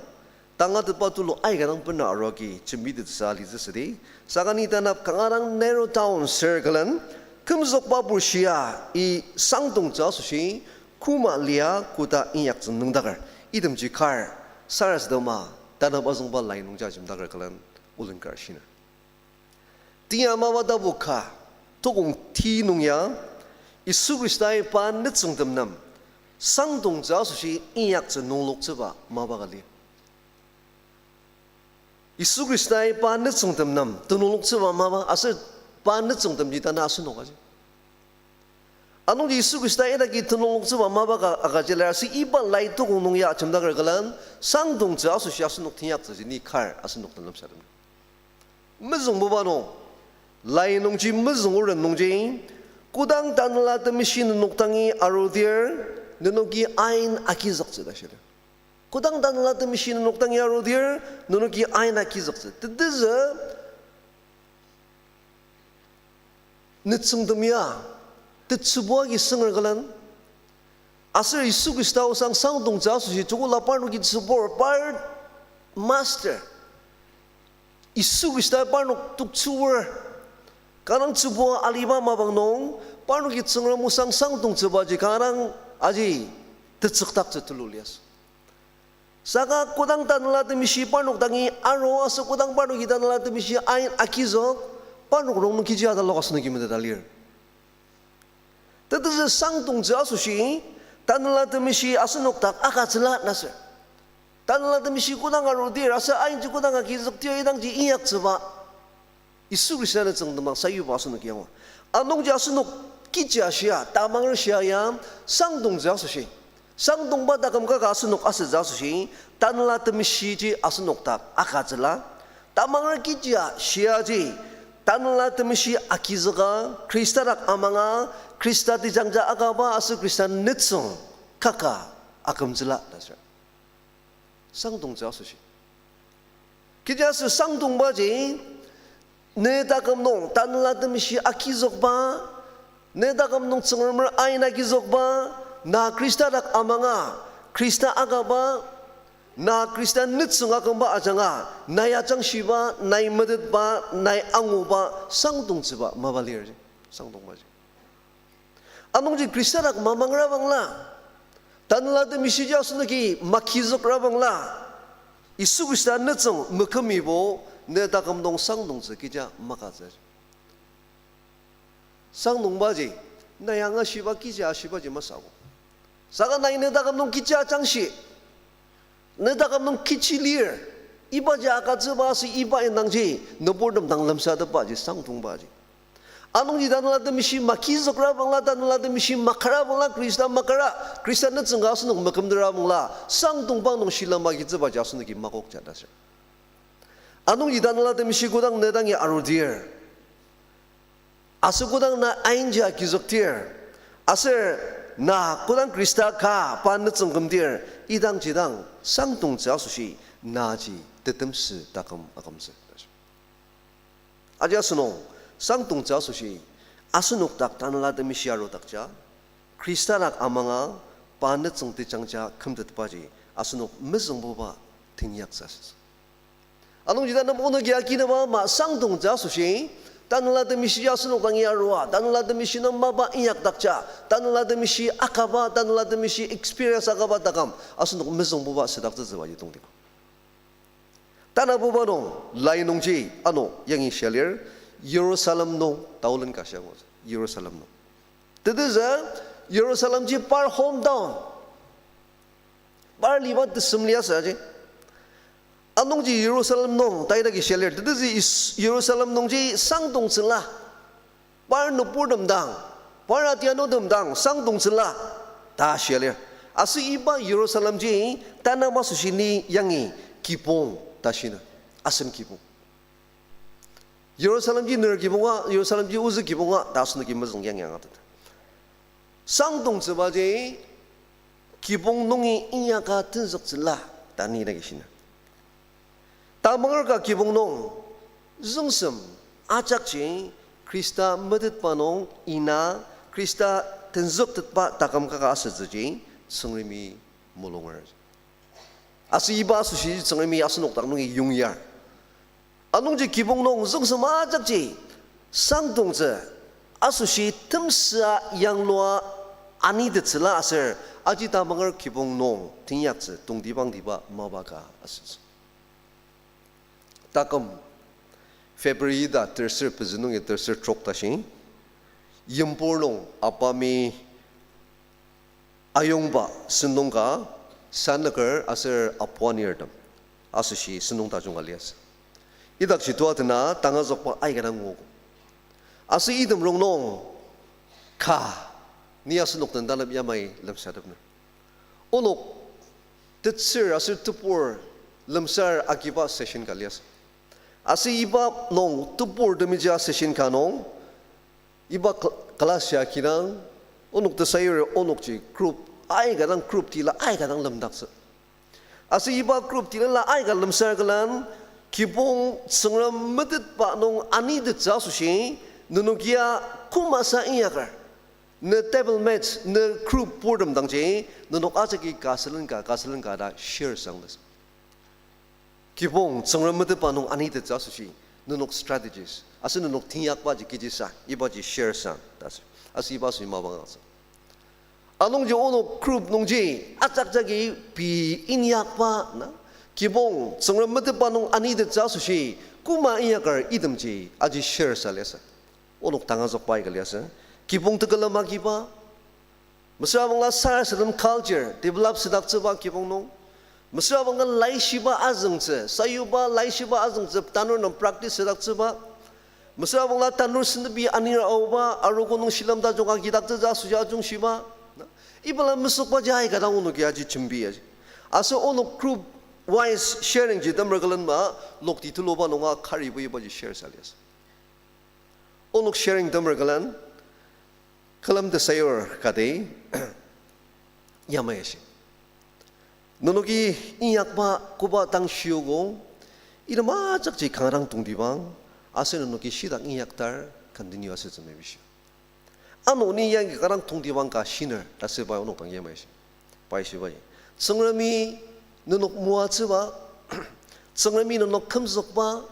tangatetba tulu aika dang bena aruagi jembitettsü alitsü südi, saka ni tanap kanga dang narrow down circle-en, kümzükba bushia i sangdongtsü asoshi, koma lia koda inyaktsü nüngdaker, itemji kar, sarasadema, tanap azüngba lai nungji ajemdaker külen, olen kar shiner. Tia mapa tapu ka, tokong ti nung ya, Yisu Khristai pa nütsüngtem nem, sangdongtsü asoshi inyaktsü nungloktsüba mapa ka lir. Yisu Khristai pa nütsüngtem nem tenüng loktsüba mapa, aser pa nütsüngtemji tanü asenok aji. Anungji Yisu Khrista idaki tenüng loktsüba mapa ka agüja lir, aser iba lai tokong nung ya ajemdaker külen, sangdongtsü asoshi asenok teinyaktsüji ni kar asenok den lemsatem. Mezüngbuba nung, lai nungji mezünguren nungji, kodang Tanela Temeshi nenok dangi arudir, nenoki ain agizüktsü ta shia lir. Kodang Tanela Temeshi nenok dangi arudir, nenoki ain agizüktsü. Tetezü, nütsüngtem ya, tetsübu agi sünger külen. Aser Yisu Khrista osang sangdongtsü asoshi joko la parnoki tsübur, par master. Yisu Khrista parnok toktsür. Kanga dang tsübua aliba mapang nung, parnoki Tsüngrem osang sangdongtsübaji kanga dang aji tetsükdaktsü tulu liasü. Saka kodang Tanela Temeshi parnok dangi aru aser kodang parnoki Tanela Temeshi ain agizük, parnok rongnung kechi atalok asenoki meteta lir. Tetezü sangdongtsü asoshi, Tanela Temeshi asenok dak agütsüla ta aser. Tanela Temeshi kodang arudir, aser ainji kodang agizükdir idangji inyaktsüba. Yisu Khrista nütsüngtem dang sayuba asenoki angur. Anungji asenok kechi ashia, tamanger shia ya, sangdongtsü asoshi. Sangdongba taküm kaka asenok asütsü asoshi, Tanela Temeshiji asenok dak agütsüla. Tamanger kechi ashiaji, Tanela Temeshi agizüka, Khrista dak amanga, Khrista tejangja akaba aser Khrista nütsüng kaka akümtsüla ta aser. Sangdongtsü asoshi. Kechiaser sangdongbaji, ne taküm nung Tanela Temeshi agizükba, ne taküm nung Tsüngremer ain agizükba, na Khrista dak amanga, Khrista akaba, na Khrista nütsüng akümba ajanga, nai ajangshiba, nai metetba, nai anguba, sangdongtsüba mapa lir, sangdongbaji. Anungji Khrista dak mamangra bangla, Tanela Temeshiji asenoki magizükra bangla, Yisu Khrista nütsüng mekümibo, ne taküm nung sangdongtsü kecha makatsü. Sangdongbaji, nai angashiba kecha ashibaji masü ako. Saka nai ne taküm nung kecha ajangshi, ne taküm nung kechi lir, ibaji agütsüba aser iba indangji, nüburtem dang lemsatepbaji, sangdongbaji. Anungji Tanela Temeshi magizükra bangla, Tanela Temeshi makara bangla, Khrista makara, Khrista nütsüng ka asenok mekümdera bangla, sangdongba nung shilem agitsübaji asenoki makokja ta aser. Anungji Tanela Temeshi kodang ne dangi arudir, aser kodang na ainji agizükdir, aser na kodang Khrista ka pa nütsüng kümdir, idangji dang sangdongtsü asoshi naji tetemsü taküm akümtsü. Aji asenok, sangdongtsü asoshi, asenok dak Tanela Temeshi arudakja, Khrista dak amanga, pa nütsüng tejangja kümtetbaji, asenok mezüngbuba teinyaktsü asütsü. Anungji tanü onoki akinaba ama sangdongtsü asoshi, Tanela Temeshi asenok dangi arua, Tanela Temeshi nem mapa inyakdakja, Tanela Temeshi akaba, Tanela Temeshi experience akaba taküm, asenok mezüngbuba südaktsütsübaji tongtiko. Tanabuba nung, lai nungji, ano, yangi shia lir, Jerusalem nung, taolen ka shia ngo, Jerusalem nung. Tetezü, Jerusalemji par hometown. Par liba tesem liasü aji. Anungji Jerusalem nung tai dagi shia lir, tetezü Is-, Jerusalem nungji sangdongtsüla, par nüburtem dang, par atianutem dang sangdongtsüla ta shia lir. Aser iba Jerusalemji tanü masü shini yangi kibong ta shiner, asen kibong. Jerusalemji ner kibonga, Jerusalemji ozü kibonga ta asenoki mezüng yangi angatet. Sangdongtsübaji kibong nungi inyaka tenzüktsüla ta ni dagi shiner. Tamanger ka kibong nung züngsem ajakji Khrista metetba nung ina Khrista tenzüktetba taküm kaka asütsüji Tsüngremi mulunger. Aser iba asoshi Tsüngremi asenok dak nungi yongyar. Anungji kibong nung züngsem ajakji sangdongtsü asoshi temsüa yanglua anitettsüla aser aji tamanger kibong nung teinyaktsü tongtibangtiba mapa ka asütsü. Taküm February ita terser pezü nungi terser trok tashi, yimpur nung apami ayongba sentong ka, sanüker aser apu anirtem asoshi sentong tajung ka liasü. Idakji tua tena tangazükba aika dang nguogo. Aser item rongnung ka, ni asenok den tanep yamai lemsatepner. Onok tetsür aser tebur lemsar agiba session ka liasü. Aser iba nung tebur temejia session ka nung, iba cl-, class ya kidang, onok tesayur onokji group, aika dang group tila aika dang lemdaktsü. Aser iba group tilala aika lemsar külen, kibong Tsüngrem metetba nung anitettsü asoshi, nenok ya kümasa inyaker, ne table mates, ne group purtem dangji, nenok ajaki ka sülen ka, ka sülen ka ta share sang ta. Kibong Tsüngrem metetba nung anitettsü asoshi, nenok strategies aser nenok teinyakbaji kechisa ibaji share sang ta asü. Aser iba asoshi mapang aktsü. Anungji onok group nungji ajak jagi pei inyakba na, kibong Tsüngrem metetba nung anitettsü asoshi küma inyaker itemji aji share sa liasü. Onok tangazükba aika liasü. Kibong tekülem agiba, mesüra bangla sarasadem culture develop südaktsüba kibong nung, mesüra bangla laishiba azüngtsü, sayuba laishiba azüngtsü tanur nem practice südaktsüba, mesüra bangla tanur sendenbi anir aoba, arogo nung shilem tajung agidaktsütsü asoshi ajungshiba, ibala mesükbaji aika dang onoki aji jembi aji. Aser onok group wise sharing ji temer külen ma, lokti tuluba nunga karibo ibaji share sa liasü. Onok sharing temer külen, külem tesayur kati yamai ashi. Nenoki inyakba koba dang shiogo, item ajakji kanga dang tongtibang, aser nenoki shitak inyakdar continue asütsü mepishi. Ano ni yangi kanga dang tongtibang ka shiner ta asüba onok dang yamai ashi. Pai shibai, Tsüngremi nenok moatsüba, Tsüngremi nenok kümzükba,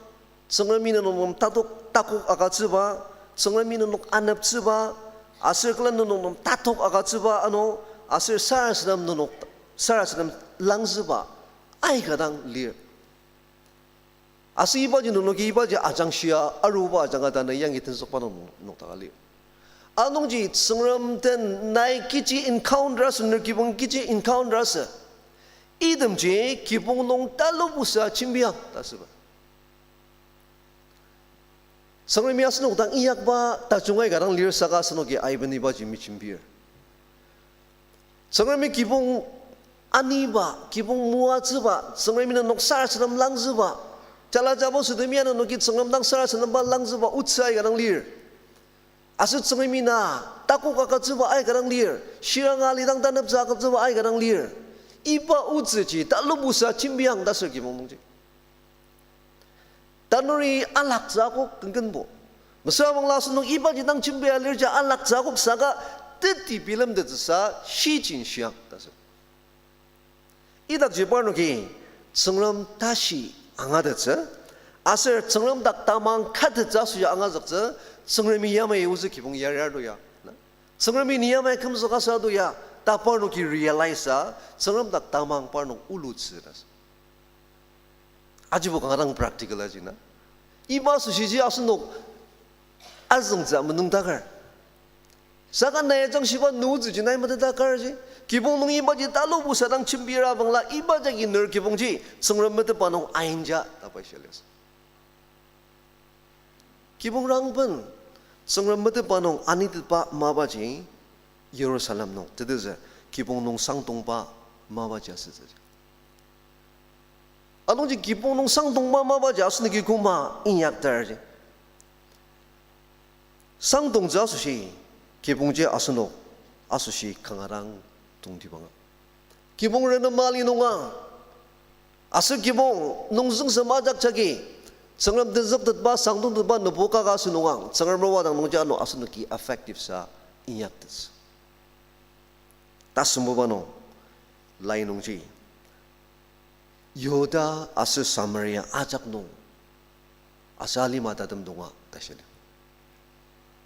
Tsüngremi nenok nem tatok takok agütsüba, Tsüngremi nenok aneptsüba, aser külen nenok nem tatok agütsüba ano, aser sarasadem nenok, sarasadem langzüba aika dang lir. Aser ibaji nenoki ibaji ajangshia aruba ajanga tanü yangi tenzükba nung nokdaka lir. Anungji Tsüngrem den nai kechi encounter asü, ner kibong kechi encounter asü, itemji kibong nung talubusa jembiang ta asüba. Tsüngremi asenok dang inyakba tajung aika dang lir saka asenoki aiben ibaji mejembir. Tsüngremi kibong aniba, kibong moatsüba, Tsüngremi nenok sarasadem langzüba, jala jabo sütemi ya nenoki Tsüngrem dang sarasademba langzüba otsü aika dang lir. Aser Tsüngremi na takok agütsüba aika dang lir, shiranga alidang taneptsü agütsüba aika dang lir. Iba otsüji talubusa jembiang ta asür kibong nungji. Tanuri alaktsü akok kenkenbo. Mesüra bangla asenok ibaji dang jembia lirji alaktsü akok saka teti bilemtettsüsa shijin shiang ta asür. Idakji parnoki Tsüngrem tashi angatettsü, aser Tsüngrem dak tamang katettsü asoshi angazüktsü, Tsüngremi yamai ozü kibong yariar to ya, Tsüngremi ni yamai kümzük asa to ya ta parnoki realize a, Tsüngrem dak tamang parnok olutsü ta asü. Ajibo kanga dang practical aji na. Iba asoshiji asenok azüngtsü menüngdaker. Saka nai ajangshiba nütsüji nai meteta karji. Kibong nung ibaji talubu sadang jembira bangla iba jagi ner kibongji Tsüngrem metetba nung ainja ta pai shia liasü. Kibong rangben Tsüngrem metetba nung anitetba mapaji Jerusalem nung tetezü kibong nung sangdongba mapaji asütsüji. Anungji kibong nung sangdongba mapaji asenoki koma inyakterji. Sangdongtsü asoshi, kibongji asenok asoshi kanga dang tongtibanga. Kibong renema li nunga, aser kibong nung züngsem ajak jagi, Tsüngrem tenzüktetba, sangdongtetba nübu kaka asünungang, Tsüngrem wadang nungji ano asenoki effective sa inyaktettsü. Tasembuba nung, lai nungji, Yihuda aser Samaria ajak nung, aser alima tatem tonga ta shia lir.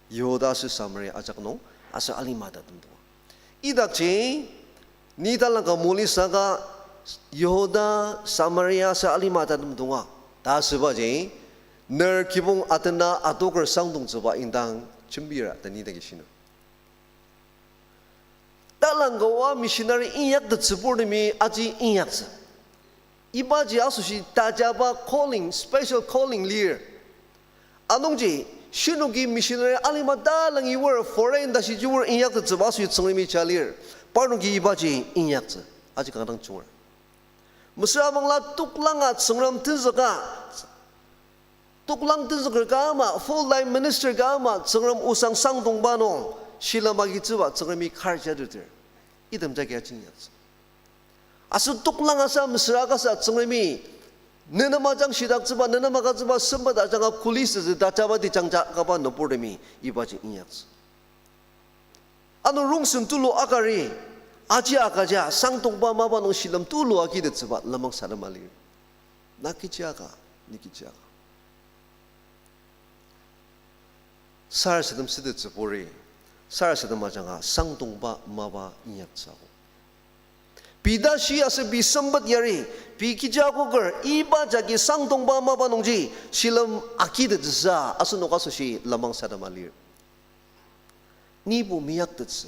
Yihuda aser Samaria ajak nung, aser alima tatem tonga. Idakji, ni talangka moli saka, Yihuda, Samaria aser alima tatem tonga ta asübaji, ner kibong atena adoker sangdongtsüba indang jembira ta ni dagi shiner. Talangka oa missionary inyaktettsüburtemi aji inyaktsü. Ibaji asoshi tajaba calling, special calling lir. Anungji, shinoki missionary alima talangi oar foreign tashi jur inyaktettsüba asoshi Tsüngremi ja lir. Parnoki ibaji inyaktsü. Aji kanga dang junger. Mesüra bangla toklanga Tsüngrem tenzüka, toklang tenzüker ka ama, full time minister ka ama, Tsüngrem osang sangdongba nung, shilem agitsüba Tsüngremi kar jateter. Item jagi aji inyaktsü. Aser toklang asa mesüra kasa Tsüngremi, ne nem ajangshidaktsüba, ne nem agütsüba sempet ajanga kuli sütsü tajaba di jangja kaba nüburtemi, ibaji inyaktsü. Ano rongsen tulu akari, aji akaja, sangdongba mapa nung shilem tulu agitettsüba lenmang sadema lir. Na kechi aka, ni kechi aka. Sarasadem sütettsüburi, sarasadem ajanga sangdongba mapa inyaktsü akok. Pei tashi aser pei sempet yari, pei kechi akoker, iba jagi sangdongba mapa nungji, shilem agitettsüsa, asenok asoshi lenmang sadema lir. Nibo meyaktettsü.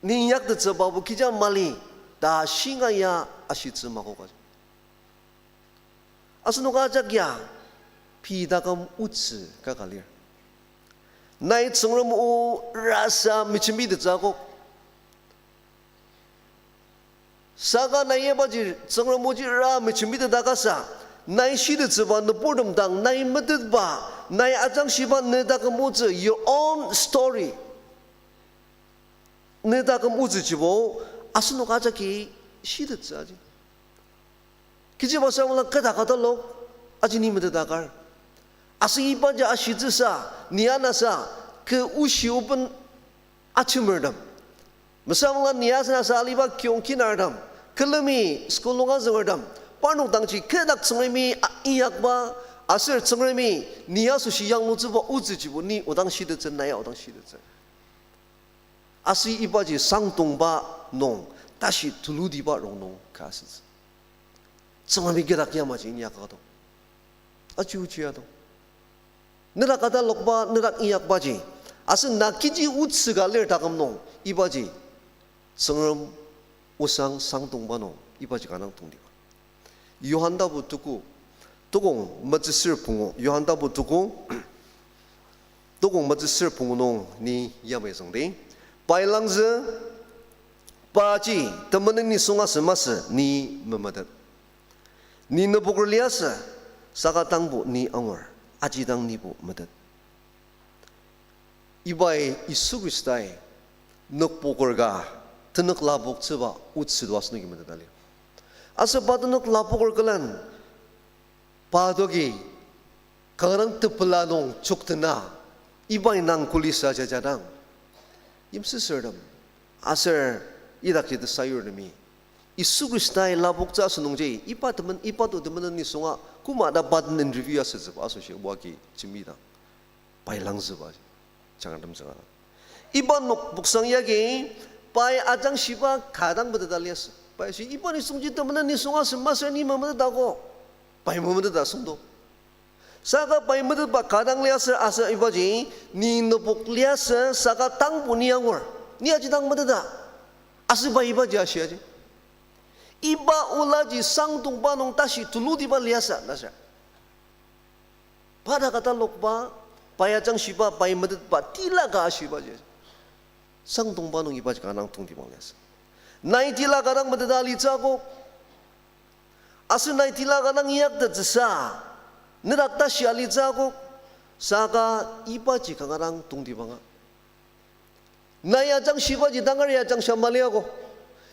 Ni inyaktettsübabo kecha mali ta shinga ya ashitsü makoka. Asenok ajak ya pei taküm otsü kaka lir. Nai Tsüngrem o rasa mejembitettsü akok. Saka nai ibaji Tsüngrem oji ra mejembiteta kasa, nai shitettsüba nüburtem dang, nai metetba, nai ajangshiba ne taküm otsü, your own story. Ne taküm otsüjibo, asenok ajaki shitettsü aji. Kechiba sür mala keta keta lok, aji ni meteta kar. Aser ibaji ashitsüsa, ni anasa, kü oshi open achimertem. Mesüra mala ni asen asa aliba kiyong kinartem, külemi school nung azüngertem, parnok dangji kü dak Tsüngremi a-, inyakba, aser Tsüngremi ni asoshi yanglutsüba otsüjibo ni odang shitettsü, nai odang shitettsü. Aser ibaji sangdongba nung, tashi tulutiba rongnung ka asütsü. Tsüngremi kü dak yamaji inyakaka to. Aji ochi ato. Nedak keta lokba, nedak inyakbaji. Aser na kechi otsü ka lir taküm nung, ibaji Tsüngrem osang sangdongba nung, ibaji kanga dang tongtiba. Johan tapu tuku, tukong metsüsür pungu, Johan tapu tuku, tukong metsüsür pungu nung ni yamai züngdi. Pai langzü, paji temenen nisung asü masü ni memetet. Ni nüboker liasü, saka tangbo ni angur, aji dang nibo metet. Ibai Yisu Khristai nükpoker ka tenük lapoktsüba otsü to asenoki meteta lir. Aser pa tenük lapoker külen pa toki kanga dang tepela nung choktena, ibai nang kulisa jajadang, yimsüsürtem aser idakji tesayurtemi Yisu Khristai lapoktsü asünungji, iba temen, iba to temenen nisunga koma ta pa den interview asütsüba asoshi oba agi jembidang, pai langzüba, jangratem zünga. Iba nokpoksang yagi, pai ajangshiba ka dang meteta liasü. Pai ashi iba nisungji temenen nisung asü masür ni memeteta ko. Pai memeteta süngdo. Saka pai metetba ka dang liasü aser ibaji, ni nübok liasü saka tangbo ni angur. Ni aji dang meteta. Aser pai ibaji ashiaji, iba olaji sangdongba nung tashi tulutiba liasü ta sür. Pa dak atalokba, pai ajangshiba, pai metetba, tila ka ashibaji, sangdongba nung ibaji kanga dang tongtibang liasü. Nai tila ka dang meteta alitsü akok. Aser nai tila ka dang inyaktettsüsa, nedak tashi alitsü akok. Saka ibaji kanga dang tongtibanga. Nai ajangshibaji tangari ajangshia mali ako.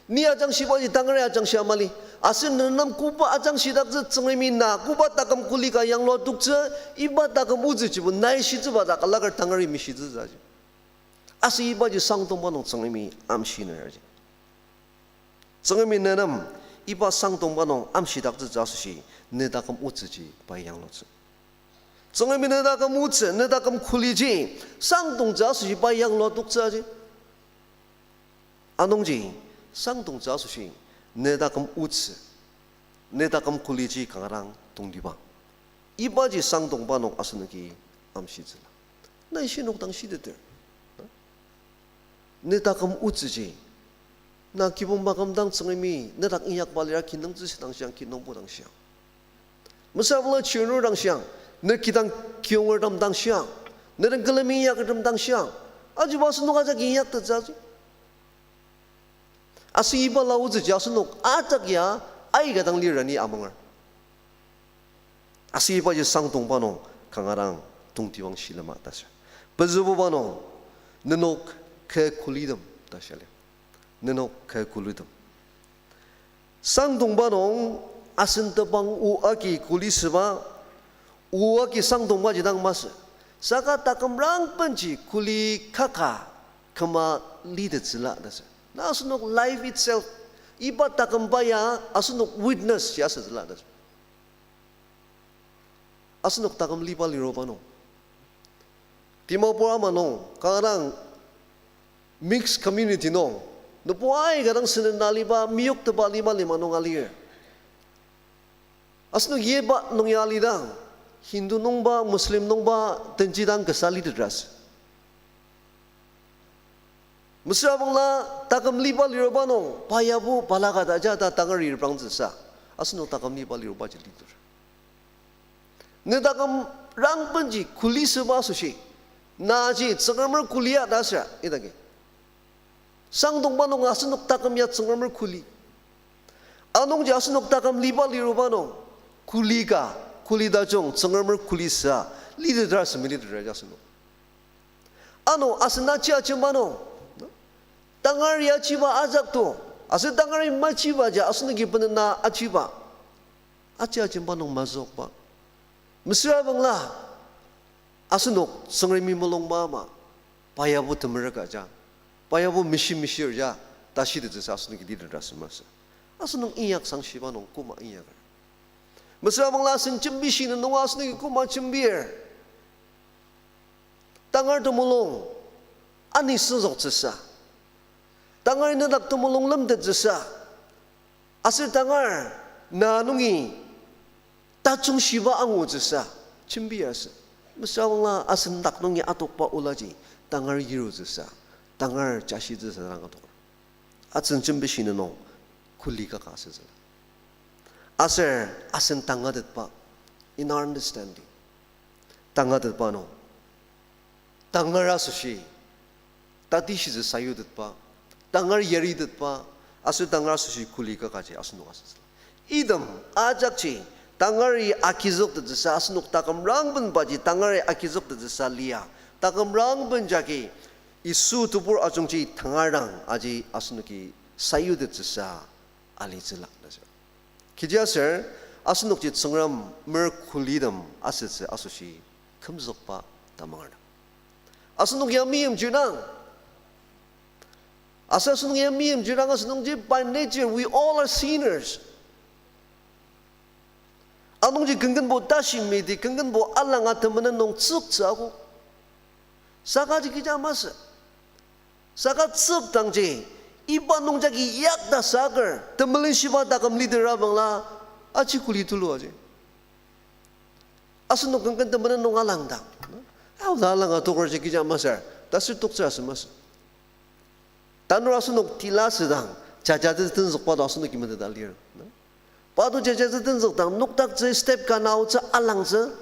Ni ajangshibaji tangari ajangshia mali. Aser nenem koba ajangshidaktsü Tsüngremi na koba taküm kuli ka yanglua toktsü, iba taküm otsüjibo nai shitsüba dak alaker tangari mishitsütsü aji. Aser ibaji sangdongba nung Tsüngremi amshiner aji. Tsüngremi nenem iba sangdongba nung amshidaktsütsü asoshi, ne taküm otsüji pai yanglutsü. Tsüngremi ne taküm otsü, ne taküm kuliji, sangdongtsü asoshi pai yanglua toktsü aji. Anungji, sangdongtsü asoshi, ne taküm otsü, ne taküm kuliji kanga dang tongtibang. Ibaji sangdongba nung asenoki amshitsüla. Nai shinok dang shiteter. Ne taküm otsüji, na kibong maküm dang Tsüngremi nedak inyakba lira kinungtsü dang shiang, kinungpo dang shiang. Mesüra bangla chirnur dang shiang, ne kidang kiyonger tem dang shiang, ne den külemi inyakertem dang shiang. Ajiba asenok ajak inyaktettsü aji. Aser iba la otsüji asenok ajak ya aika dang lira ni amanger. Aser ibaji sangdongba nung kanga dang tongtibang shilema ta sür. Pezübuba nung, nenok kü kulitem ta shia lir. Nenok kü kulitem. Sangdongba nung asen tebang o agi kuli süba, o agi sangdongbaji dang masü. Saka taküm rangbenji kuli kaka küma litettsüla ta sür. Na asenok life itself, iba takümba ya asenok witness ji asütsüla ta sür. Asenok taküm liba liroba nung, Dimapur ama nung kanga dang mixed community nung, nübo aika dang senden aliba meyoktepa lima lima nung alir. Asenok yiba nung ya alidang, Hindu nungba, Muslim nungba, tenji dang kasa litetrasü. Mesüra bangla taküm liba liroba nung, pa yabo balaka ta ja ta tangari reprangtsüsa, asenok taküm liba lirobaji liter. Ne taküm rangbenji kuli süba asoshi, naji Tsüngremer kuli ya ta süra idagi. Sangdongba nung asenok taküm ya Tsüngremer kuli. Anungji asenok taküm liba liroba nung, kuli ka, kuli tajung Tsüngremer kuli süa, litetra semi litetra ji asenok. Ano asen aji ajemba nung, tangari ajiba ajak to, aser tangari majiba ji asenoki benena ajiba, aji ajemba nung mazükba. Mesüra bangla, asenok Tsüngremi mulungba ama, pa yabo temerük aja, pa yabo mishi mishir ja, ta shitettsüsa asenoki litetra sü masü. Asenok inyak sangshiba nung koma inyaker. Mesüra bangla asen jembishi nung asenoki koma jembir. Tangar temulung ani senzüktsüsa, tangar nedak temulung lemtettsüsa, aser tangar na nungi tajung shiba angutsüsa jembi asü. Mesüra bangla asen dak nungi atokba olaji tangar yirutsüsa, tangar jashitsüsa dang atok. Asen jembishi nung kuli kaka asütsüla. Aser asen tangatetba, in our understanding, tangatetba nung, tangar asoshi tatishitsü sayutetba, tangar yaritetba, aser tangar asoshi kuli kakaji asenok asütsüla. Item ajakji tangari agizüktettsüsa, asenok taküm rangbenbaji tangari agizüktettsüsa lia, taküm rangben jagi Yisu tebur ajungji tangar dang aji asenoki sayutettsüsa alitsüla ta sür. Kechiaser asenokji Tsüngremer kulitem asütsü asoshi kümzükba tamangertem. Asenok ya meimchir dang, aser asenok ya meimchir dang asenokji by nature we all are sinners. Anungji kenkenbo tashi medi, kenkenbo alanga temenen nung tsüktsü akok. Sakaji kecha masü. Saka tsükdangji, iba nungjagi yakta saker temelenshiba taküm liter abangla, aji kuli tulu aji. Asenok ken ken temenen nung alangdang, aoda alanga tokerji kecha masür, tasür toktsür asü masü. Tanur asenok tila asüdang, jajatsü tenzükba to asenoki meteta lir. Pato jajatsü tenzükdang, noktaktsü step ka naotsü alangtsü,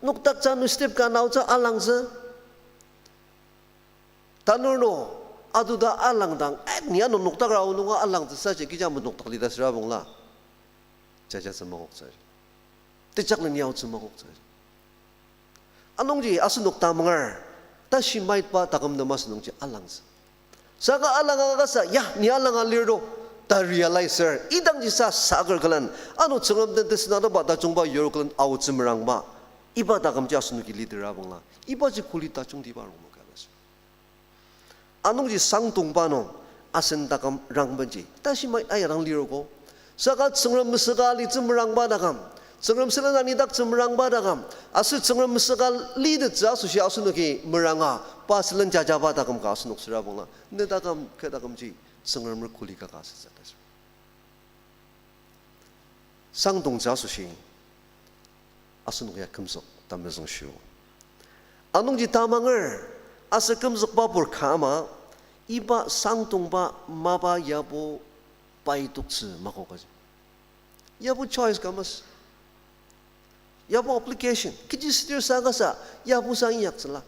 noktaktsü ano step ka naotsü alangtsü. Tanur no, atoda alangdang, eh, ni ano noktakra ao nunga alangtsü saji kecha menokdak lita süra bangla. Jajatsü makoktsü. Tejaklen yaotsü makoktsü. Anungji asenok tamanger, tashi maitba taküm nem asünungji alangtsü. Saka alanga kasa, ya, ni alanga lir to, ta realizer, idangjisa saker külen, ano Tsüngrem den tesüngdangba tajungba yur külen aotsü merangba, iba takümji asenoki litera bangla, ibaji kuli tajungtiba rongmaka ta sür. Anungji sangdongba nung asen taküm rangbenji tashi mai ayarang lirogo. Saka Tsüngrem mesüka alitsü merangba taküm, Tsüngrem sülen anidaktsü merangba taküm, aser Tsüngrem mesüka litettsü asoshi asenoki meranga, pa sülen jajaba taküm ka asenok süra bangla, ne taküm, kü takümji Tsüngremer kuli kaka asütsü ta sür. Sangdongtsü asoshi asenok ya kümzük ta mezüngshio. Anungji tamanger, aser kümzükba pur ka ama, iba sangdongba mapa yabo paitoktsü mako kaji. Yabo choice ka masü. Yabo obligation, kechi südir sa kasa, yabo sa inyaktsüla.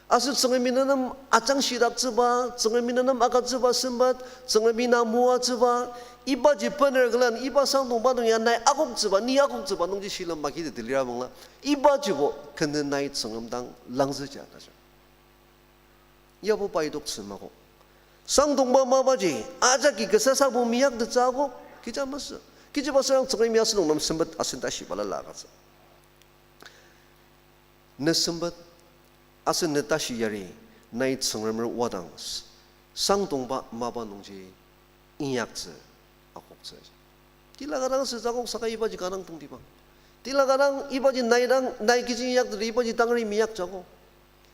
Aser Tsüngremi nenem ajangshidaktsüba, Tsüngremi nenem agütsüba sempet, Tsüngremi na moatsüba, ibaji bener külen, iba sangdongba nung ya nai akoktsüba, ni akoktsüba nungji shilem makiteti lira bangla, ibajibo kene nai Tsüngrem dang langzüja ta sür. Yabo paitoktsü mako. Sangdongba mapaji ajaki kasa sabo miyaktettsü akok, kecha masü. Kechiba sürang Tsüngremi asenok nem sempet asen tashi balala agütsü. Ne sempet, aser ne tashi yari, nai Tsüngremer wadang s-, sangdongba mapa nungji inyaktsü akoktsü. Tila ka dang asütsü akok saka ibaji ka dang tongtibang. Tila ka dang ibaji nai dang, nai kechi inyaktsü ibaji tangri miyaktsü akok.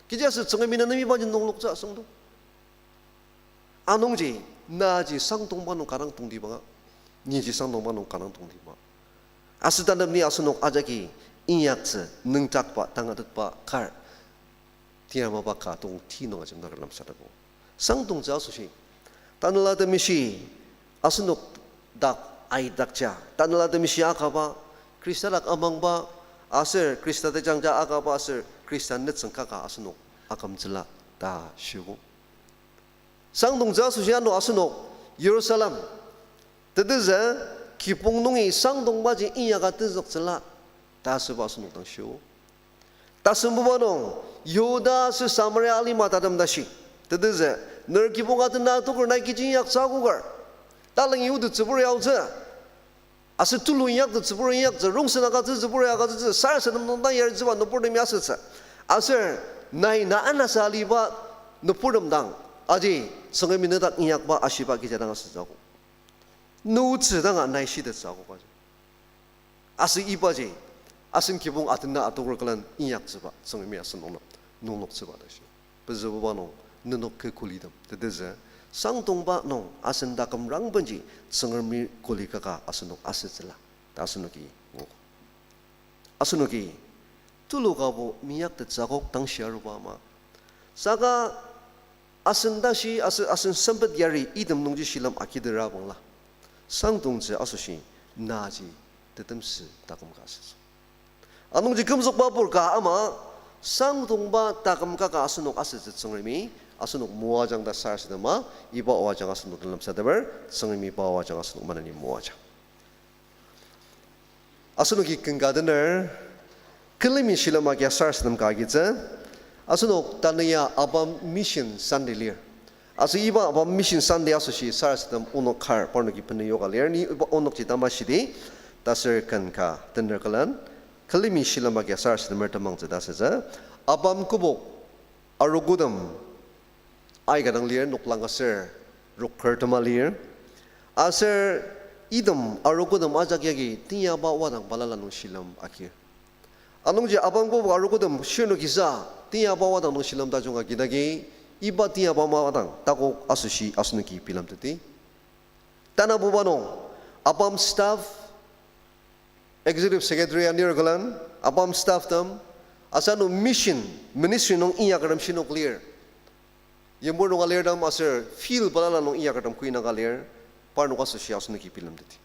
Kechiaser Tsüngremi nenem ibaji nungloktsü asüngdong. Anungji, naji sangdongba nung ka dang tongtibanga, niji sangdongba nung ka dang tongtibanga. Aser tanep ni asenok ajaki inyaktsü nüngdakba, tangatetba kar, tiyar mapa ka tongti nung ajemdaker lemsatepba. Sangdongtsü asoshi, Tanela Temeshi asenok dak aidakja, Tanela Temeshi akaba, Khrista dak amangba, aser Khrista tejangja akaba aser Khrista nütsüng kaka asenok akümtsüla ta shio. Sangdongtsü asoshi ano asenok Jerusalem tetezü kibong nungi sangdongbaji inyaka tenzüktsüla ta asüba asenok dang shio. Tasembuba nung, Yihuda aser Samaria alima tatem tashi, tetezü, ner kibong atena toker nai kechi inyaktsü akoker, talangji otettsübur yaotsü, aser tulu inyaktettsübur inyaktsü, rongsen agütsütsübur agütsütsü, sarasadem nung dang yaritsüba nüburtemi asütsü. Aser nai na anasa aliba nüburtem dang, aji Tsüngremi nedak inyakba ashiba kecha dang asütsü akok. Nütsü danga nai shitettsü akok aji. Aser ibaji, asen kibong atena atoker külen inyaktsüba, Tsüngremi asen nungnok, nungnoktsüba ta shi. Pezübuba nung, nenok kü kulitem, tetezü, sangdongba nung asen taküm rangbenji Tsüngremi kuli kaka asenok asütsüla ta asenoki ngo. Asenoki tulu kabo minyaktettsü akok tangshi aruba ama. Saka asen tashi, asen, asen sempet yari item nungji shilem akidera bangla, sangdongtsü asoshi naji tetemsü taküm ka asütsü. Anungji kümzükba pur ka ama, sangdongba taküm kaka asenok asütsü Tsüngremi asenok moajang ta sarasadema, iba o ajanga asenok den lemsateper, Tsüngremi iba o ajanga asenok maneni moajang. Asenoki ken ka dener, külemi shilem agi sarasadem ka agitsü, asenok tanü ya ABAM Mission Sunday lir. Aser iba ABAM Mission Sunday asoshi sarasadem onok kar parnoki bena yoka lir, ni iba onokji tamashidi, taser ken ka dener külen, külemi shilem agi sarasademer temangtsü ta asütsü, ABAM kübok arogotem aika dang lir, noklang aser roker tema lir. Aser item arogotem ajak yagi teinyakba wadang balala nung shilem akir. Anungji ABAM kübok arogotem shirnokisa teinyakba wadang nung shilem tajung agidagi, iba teinyakba wadang takok asoshi asenoki bilemteti. Tanabuba nung, ABAM staff, executive secretary anir külen, ABAM staff tem, aser ano mission, ministry nung inyakertem shinok lir. Yimur nung alirtem aser field balala nung inyakertem kuinaka lir, parnok asoshi asenoki bilemteti.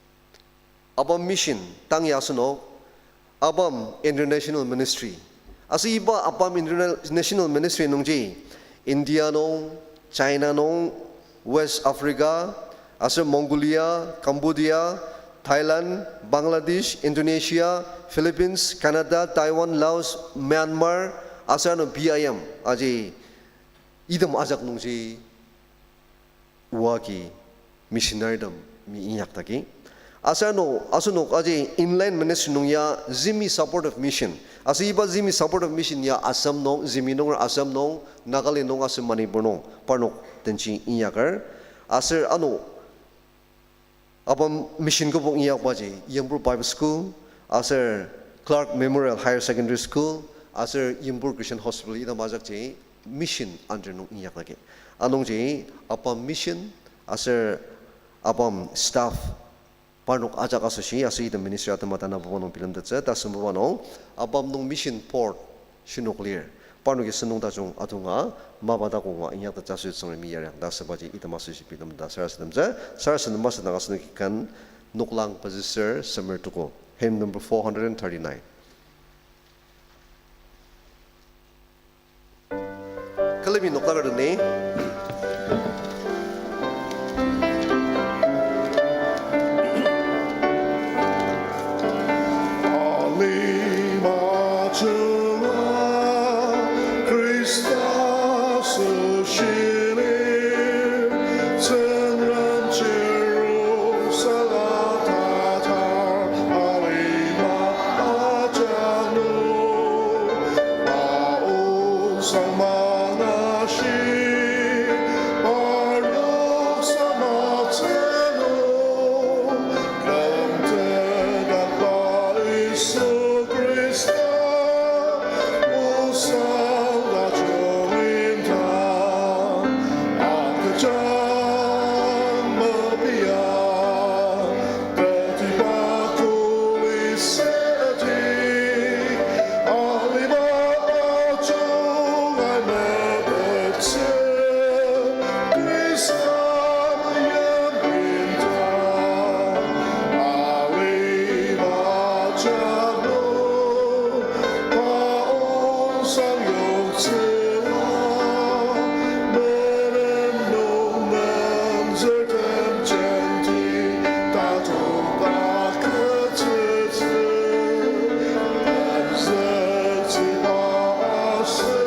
ABAM mission, tang ya asenok, ABAM International Ministry. Aser iba ABAM International Ministry nungji, India nung, China nung, West Africa, aser Mongolia, Cambodia, Thailand, Bangladesh, Indonesia, Philippines, Canada, Taiwan, Laos, Myanmar, aser ano B I M, aji item ajak nungji oa agi missionary tem mi inyaktaki. Aser ano, asenok aji inland ministry nung ya Zimi Supportive Mission. Aser iba Zimi Supportive Mission ya Assam nung, Zimi nunger Assam nung, Nagaland nung aser Manipur nung, parnok denji inyaker. Aser ano, ABAM mission kübok inyakbaji, Yimpu Bible School, aser Clark Memorial Higher Secondary School, aser Yimpu Christian Hospital item ajakji mission under nung inyaklagi. Anungji ABAM mission, aser ABAM staff, parnok ajak asoshi, aser item ministry atema tanabuba nung bilemtettsü, ta asüngbuba nung, ABAM nung mission board, shinok lir. Parnoki sentong tajung atonga, mapa takonga inyaktettsü asoshi Tsüngremi yariang ta asübaji item asoshi bilemtettsü sarasademtsü, sarasadem masü dang asenoki ken noklang pezüsür semer tuko. Hymn number four hundred and thirty-nine. Külemi noklang ardeni. Alima chunga Khrista süshili, Tsüngrem chiruk salatatar alima ajak nung, pa osang mangashi, parnok samatsü nung, kümtedakba Yisu Khrista, osang tajung indang, aküjang mepia, tetiba kuli seti, alima ajungai mepetse, Khrista meyim indang, alima ajak nung, pa osang yoktsüla, menen nung menzertem jenti, tatok akütsütsü, menzertsüba asü,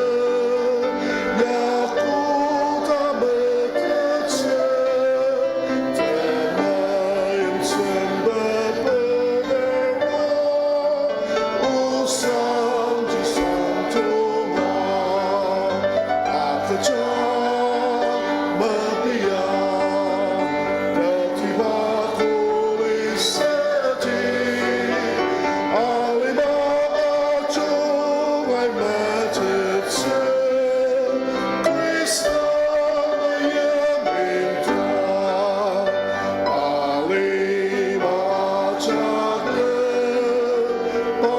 yakoda metettsü, temeim tsüngbebener wa, osangji sangtonga, aküjang mepia, tetiba kuli seti, alima ajungai mepetse, Khrista meyim indang, alima ajak nung, pa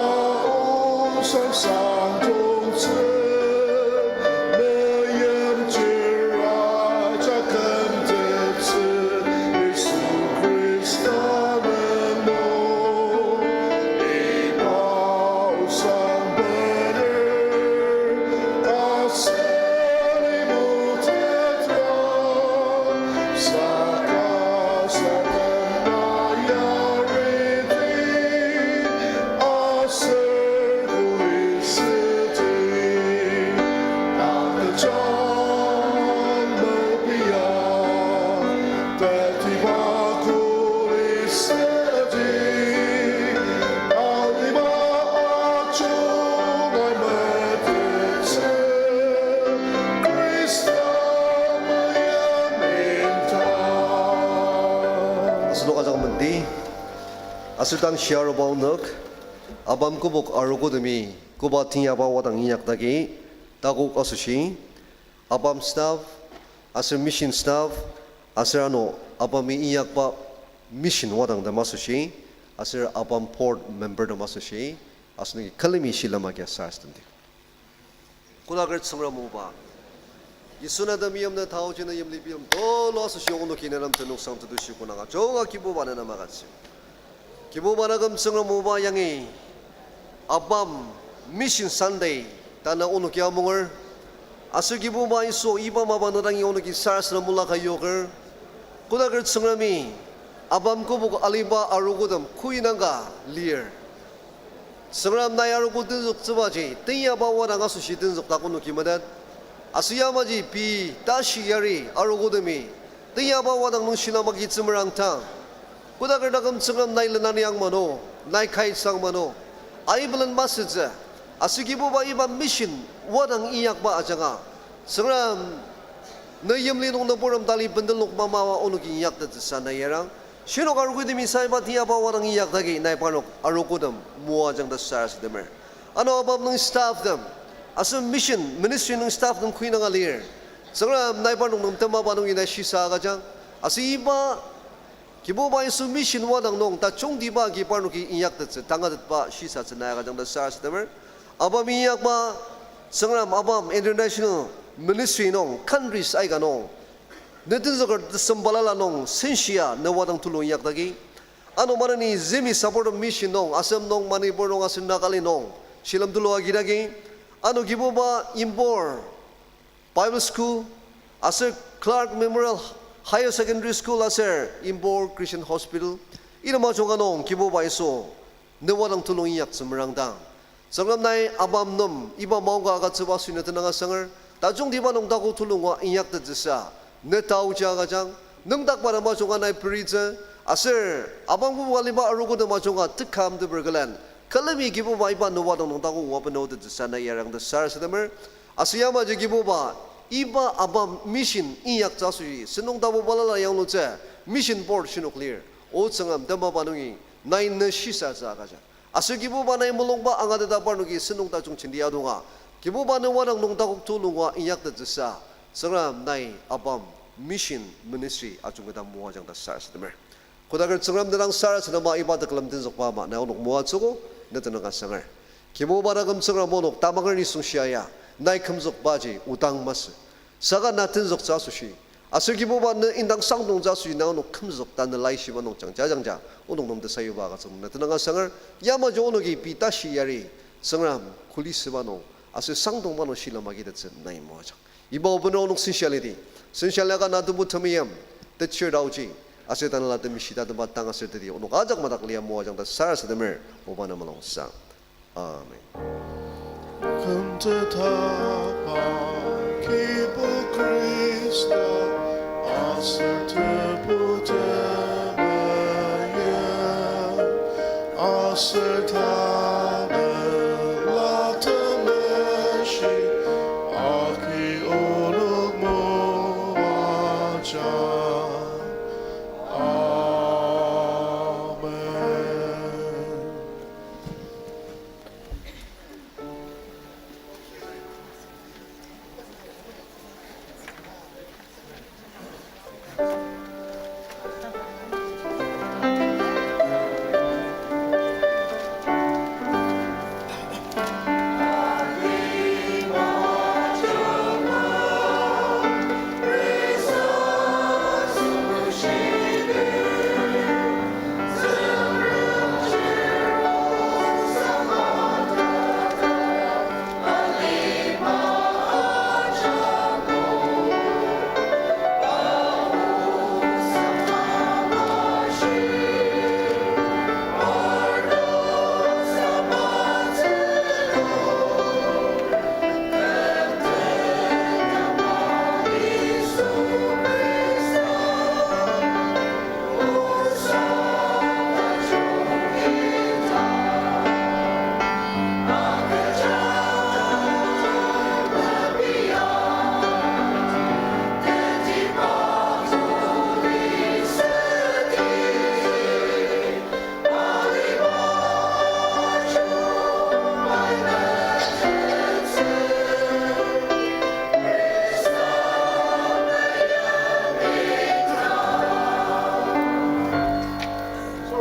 osang sangtongtsü, meyim chira jaküm tettsü, Yisu Khrista meno, iba osang bener, aseni mutetra, saka saka na yariti, aser kuli süti, aküjang mepia, tetiba kuli süti, alima ajungai metettsü, Khrista meyim indang. Asenok ajak menti, aser tang shia aruba onük, ABAM kübok arogotemi, koba teinyakba wadang inyak dagi, takok asoshi, ABAM staff, aser mission staff, aser ano ABAMi inyakba mission wadang tem asoshi, aser ABAM board membertem asoshi, asenoki külemi shilem agi sarasademdi. Kodaker Tsüngrem oba, Yisu na temeim na taoji na yimli bilem tulu asoshi onoki ne nem tenüngsang tetushi konanga junga Kibuba ne nem agütsü. Kibuba na küm Tsüngrem oba yangi ABAM Mission Sunday ta na onoki amunger. Aser Kibuba Yisu iba mapa na dangi onoki sarasadem mulaka yoker. Kodaker Tsüngremi ABAM kübok aliba arogotem koinangka lir. Tsüngrem nai arogo tenzüktsübaji teyaba wadang asoshi tenzükdak onoki metet. Aser yamaji pei tashi yari arogotemi teyaba wadang nung shilem agi tsümerangdang, kodaker taküm Tsüngrem nai lenani ang mano, nai kai sang mano, aibelen masütsü, aser Kibuba iba mission wadang inyakba ajanga, Tsüngrem ne yimli nung ne purem tali bendenlok mamawa onoki inyaktettsüsa na yarang. Shinok arogotemi saiba teyaba wadang inyaktaki nai parnok arogotem moajang ta sarasademer. Ano ABAM nung stafftem, aser mission ministry nung stafftem koinanga lir. Tsüngrem nai parnok nem temaba nungi nai shisa agüjang. Aser iba Kibuba Yisu mission wadang nung tajungtiba agi parnoki inyaktettsü tangatetba shisatsü nai agüjang ta sarasademer. ABAM inyakba, Tsüngrem ABAM International Ministry nung countries aika nung ne tenzüker tesem balala nung senshia ne wadang tulu inyaktaki. Ano maneni Zemi Support Mission nung, Assam nung, Manipur nung, aser Nagaland nung shilem tulu agidaki. Ano Kibuba Impur Bible School, aser Clark Memorial Higher Secondary School aser Impur Christian Hospital, item ajunga nung Kibuba Yisu ne wadang tulu inyaktsü merangdang, Tsüngrem nai ABAM nem iba maongka agütsüba asoshi ne tenüng asanger, tajungtiba nung takok tulu ngua inyaktettsüsa ne taoji agüjang. Nüngdakba nem ajunga nai peritsü, aser ABAM kübok aliba arogotem ajunga tekam teper külen külemi Kibuba iba ne wadang nung takok ngua benotettsüsa na yarang ta sarasademer. Aser yamaji Kibuba, iba ABAM mission inyaktsü asoshi sentong tapu balala yanglutsü mission board shinok lir. O Tsüngrem, temaba nungi nai ne shisatsü agüjang. Aser Kibuba nai mulungba angateta parnoki sentong tajung jenti adonga, Kibuba ne wadang nung takok tulu ngua inyaktettsüsa, Tsüngrem nai ABAM mission ministry ajungketa moajang ta sarasademer. Kodaker Tsüngrem, ne dang sarasadema iba tekülem tenzükba ama nai onok moatsüogo, ne tenüng asanger. Kibuba taküm Tsüngrem, onok tamanger nisung shia ya nai kümzükbaji odang masü. Saka na tenzüktsü asoshi, aser Kibuba ne indang sangdongtsü asoshi nai onok kümzük ta ne laishiba nung jangja jangja onok nem tesayuba agütsü nung ne tenüng asanger. Yamaji onoki pei tashi yari Tsüngrem kuli süba nung aser sangdongba nung shilem agitettsü nai moajang. Iba obenra onok sensa lidi, sensa liaka na tebu temeim, techir taoji, aser tanela temeshitatemba tang aser teti onok ajak madak lia moajang ta sarasademer, oba na mulungsang. Amen. Kümtetaba Kibu Khrista aser Tebu temeim, aser Tanela Temeshi agi onok moaja.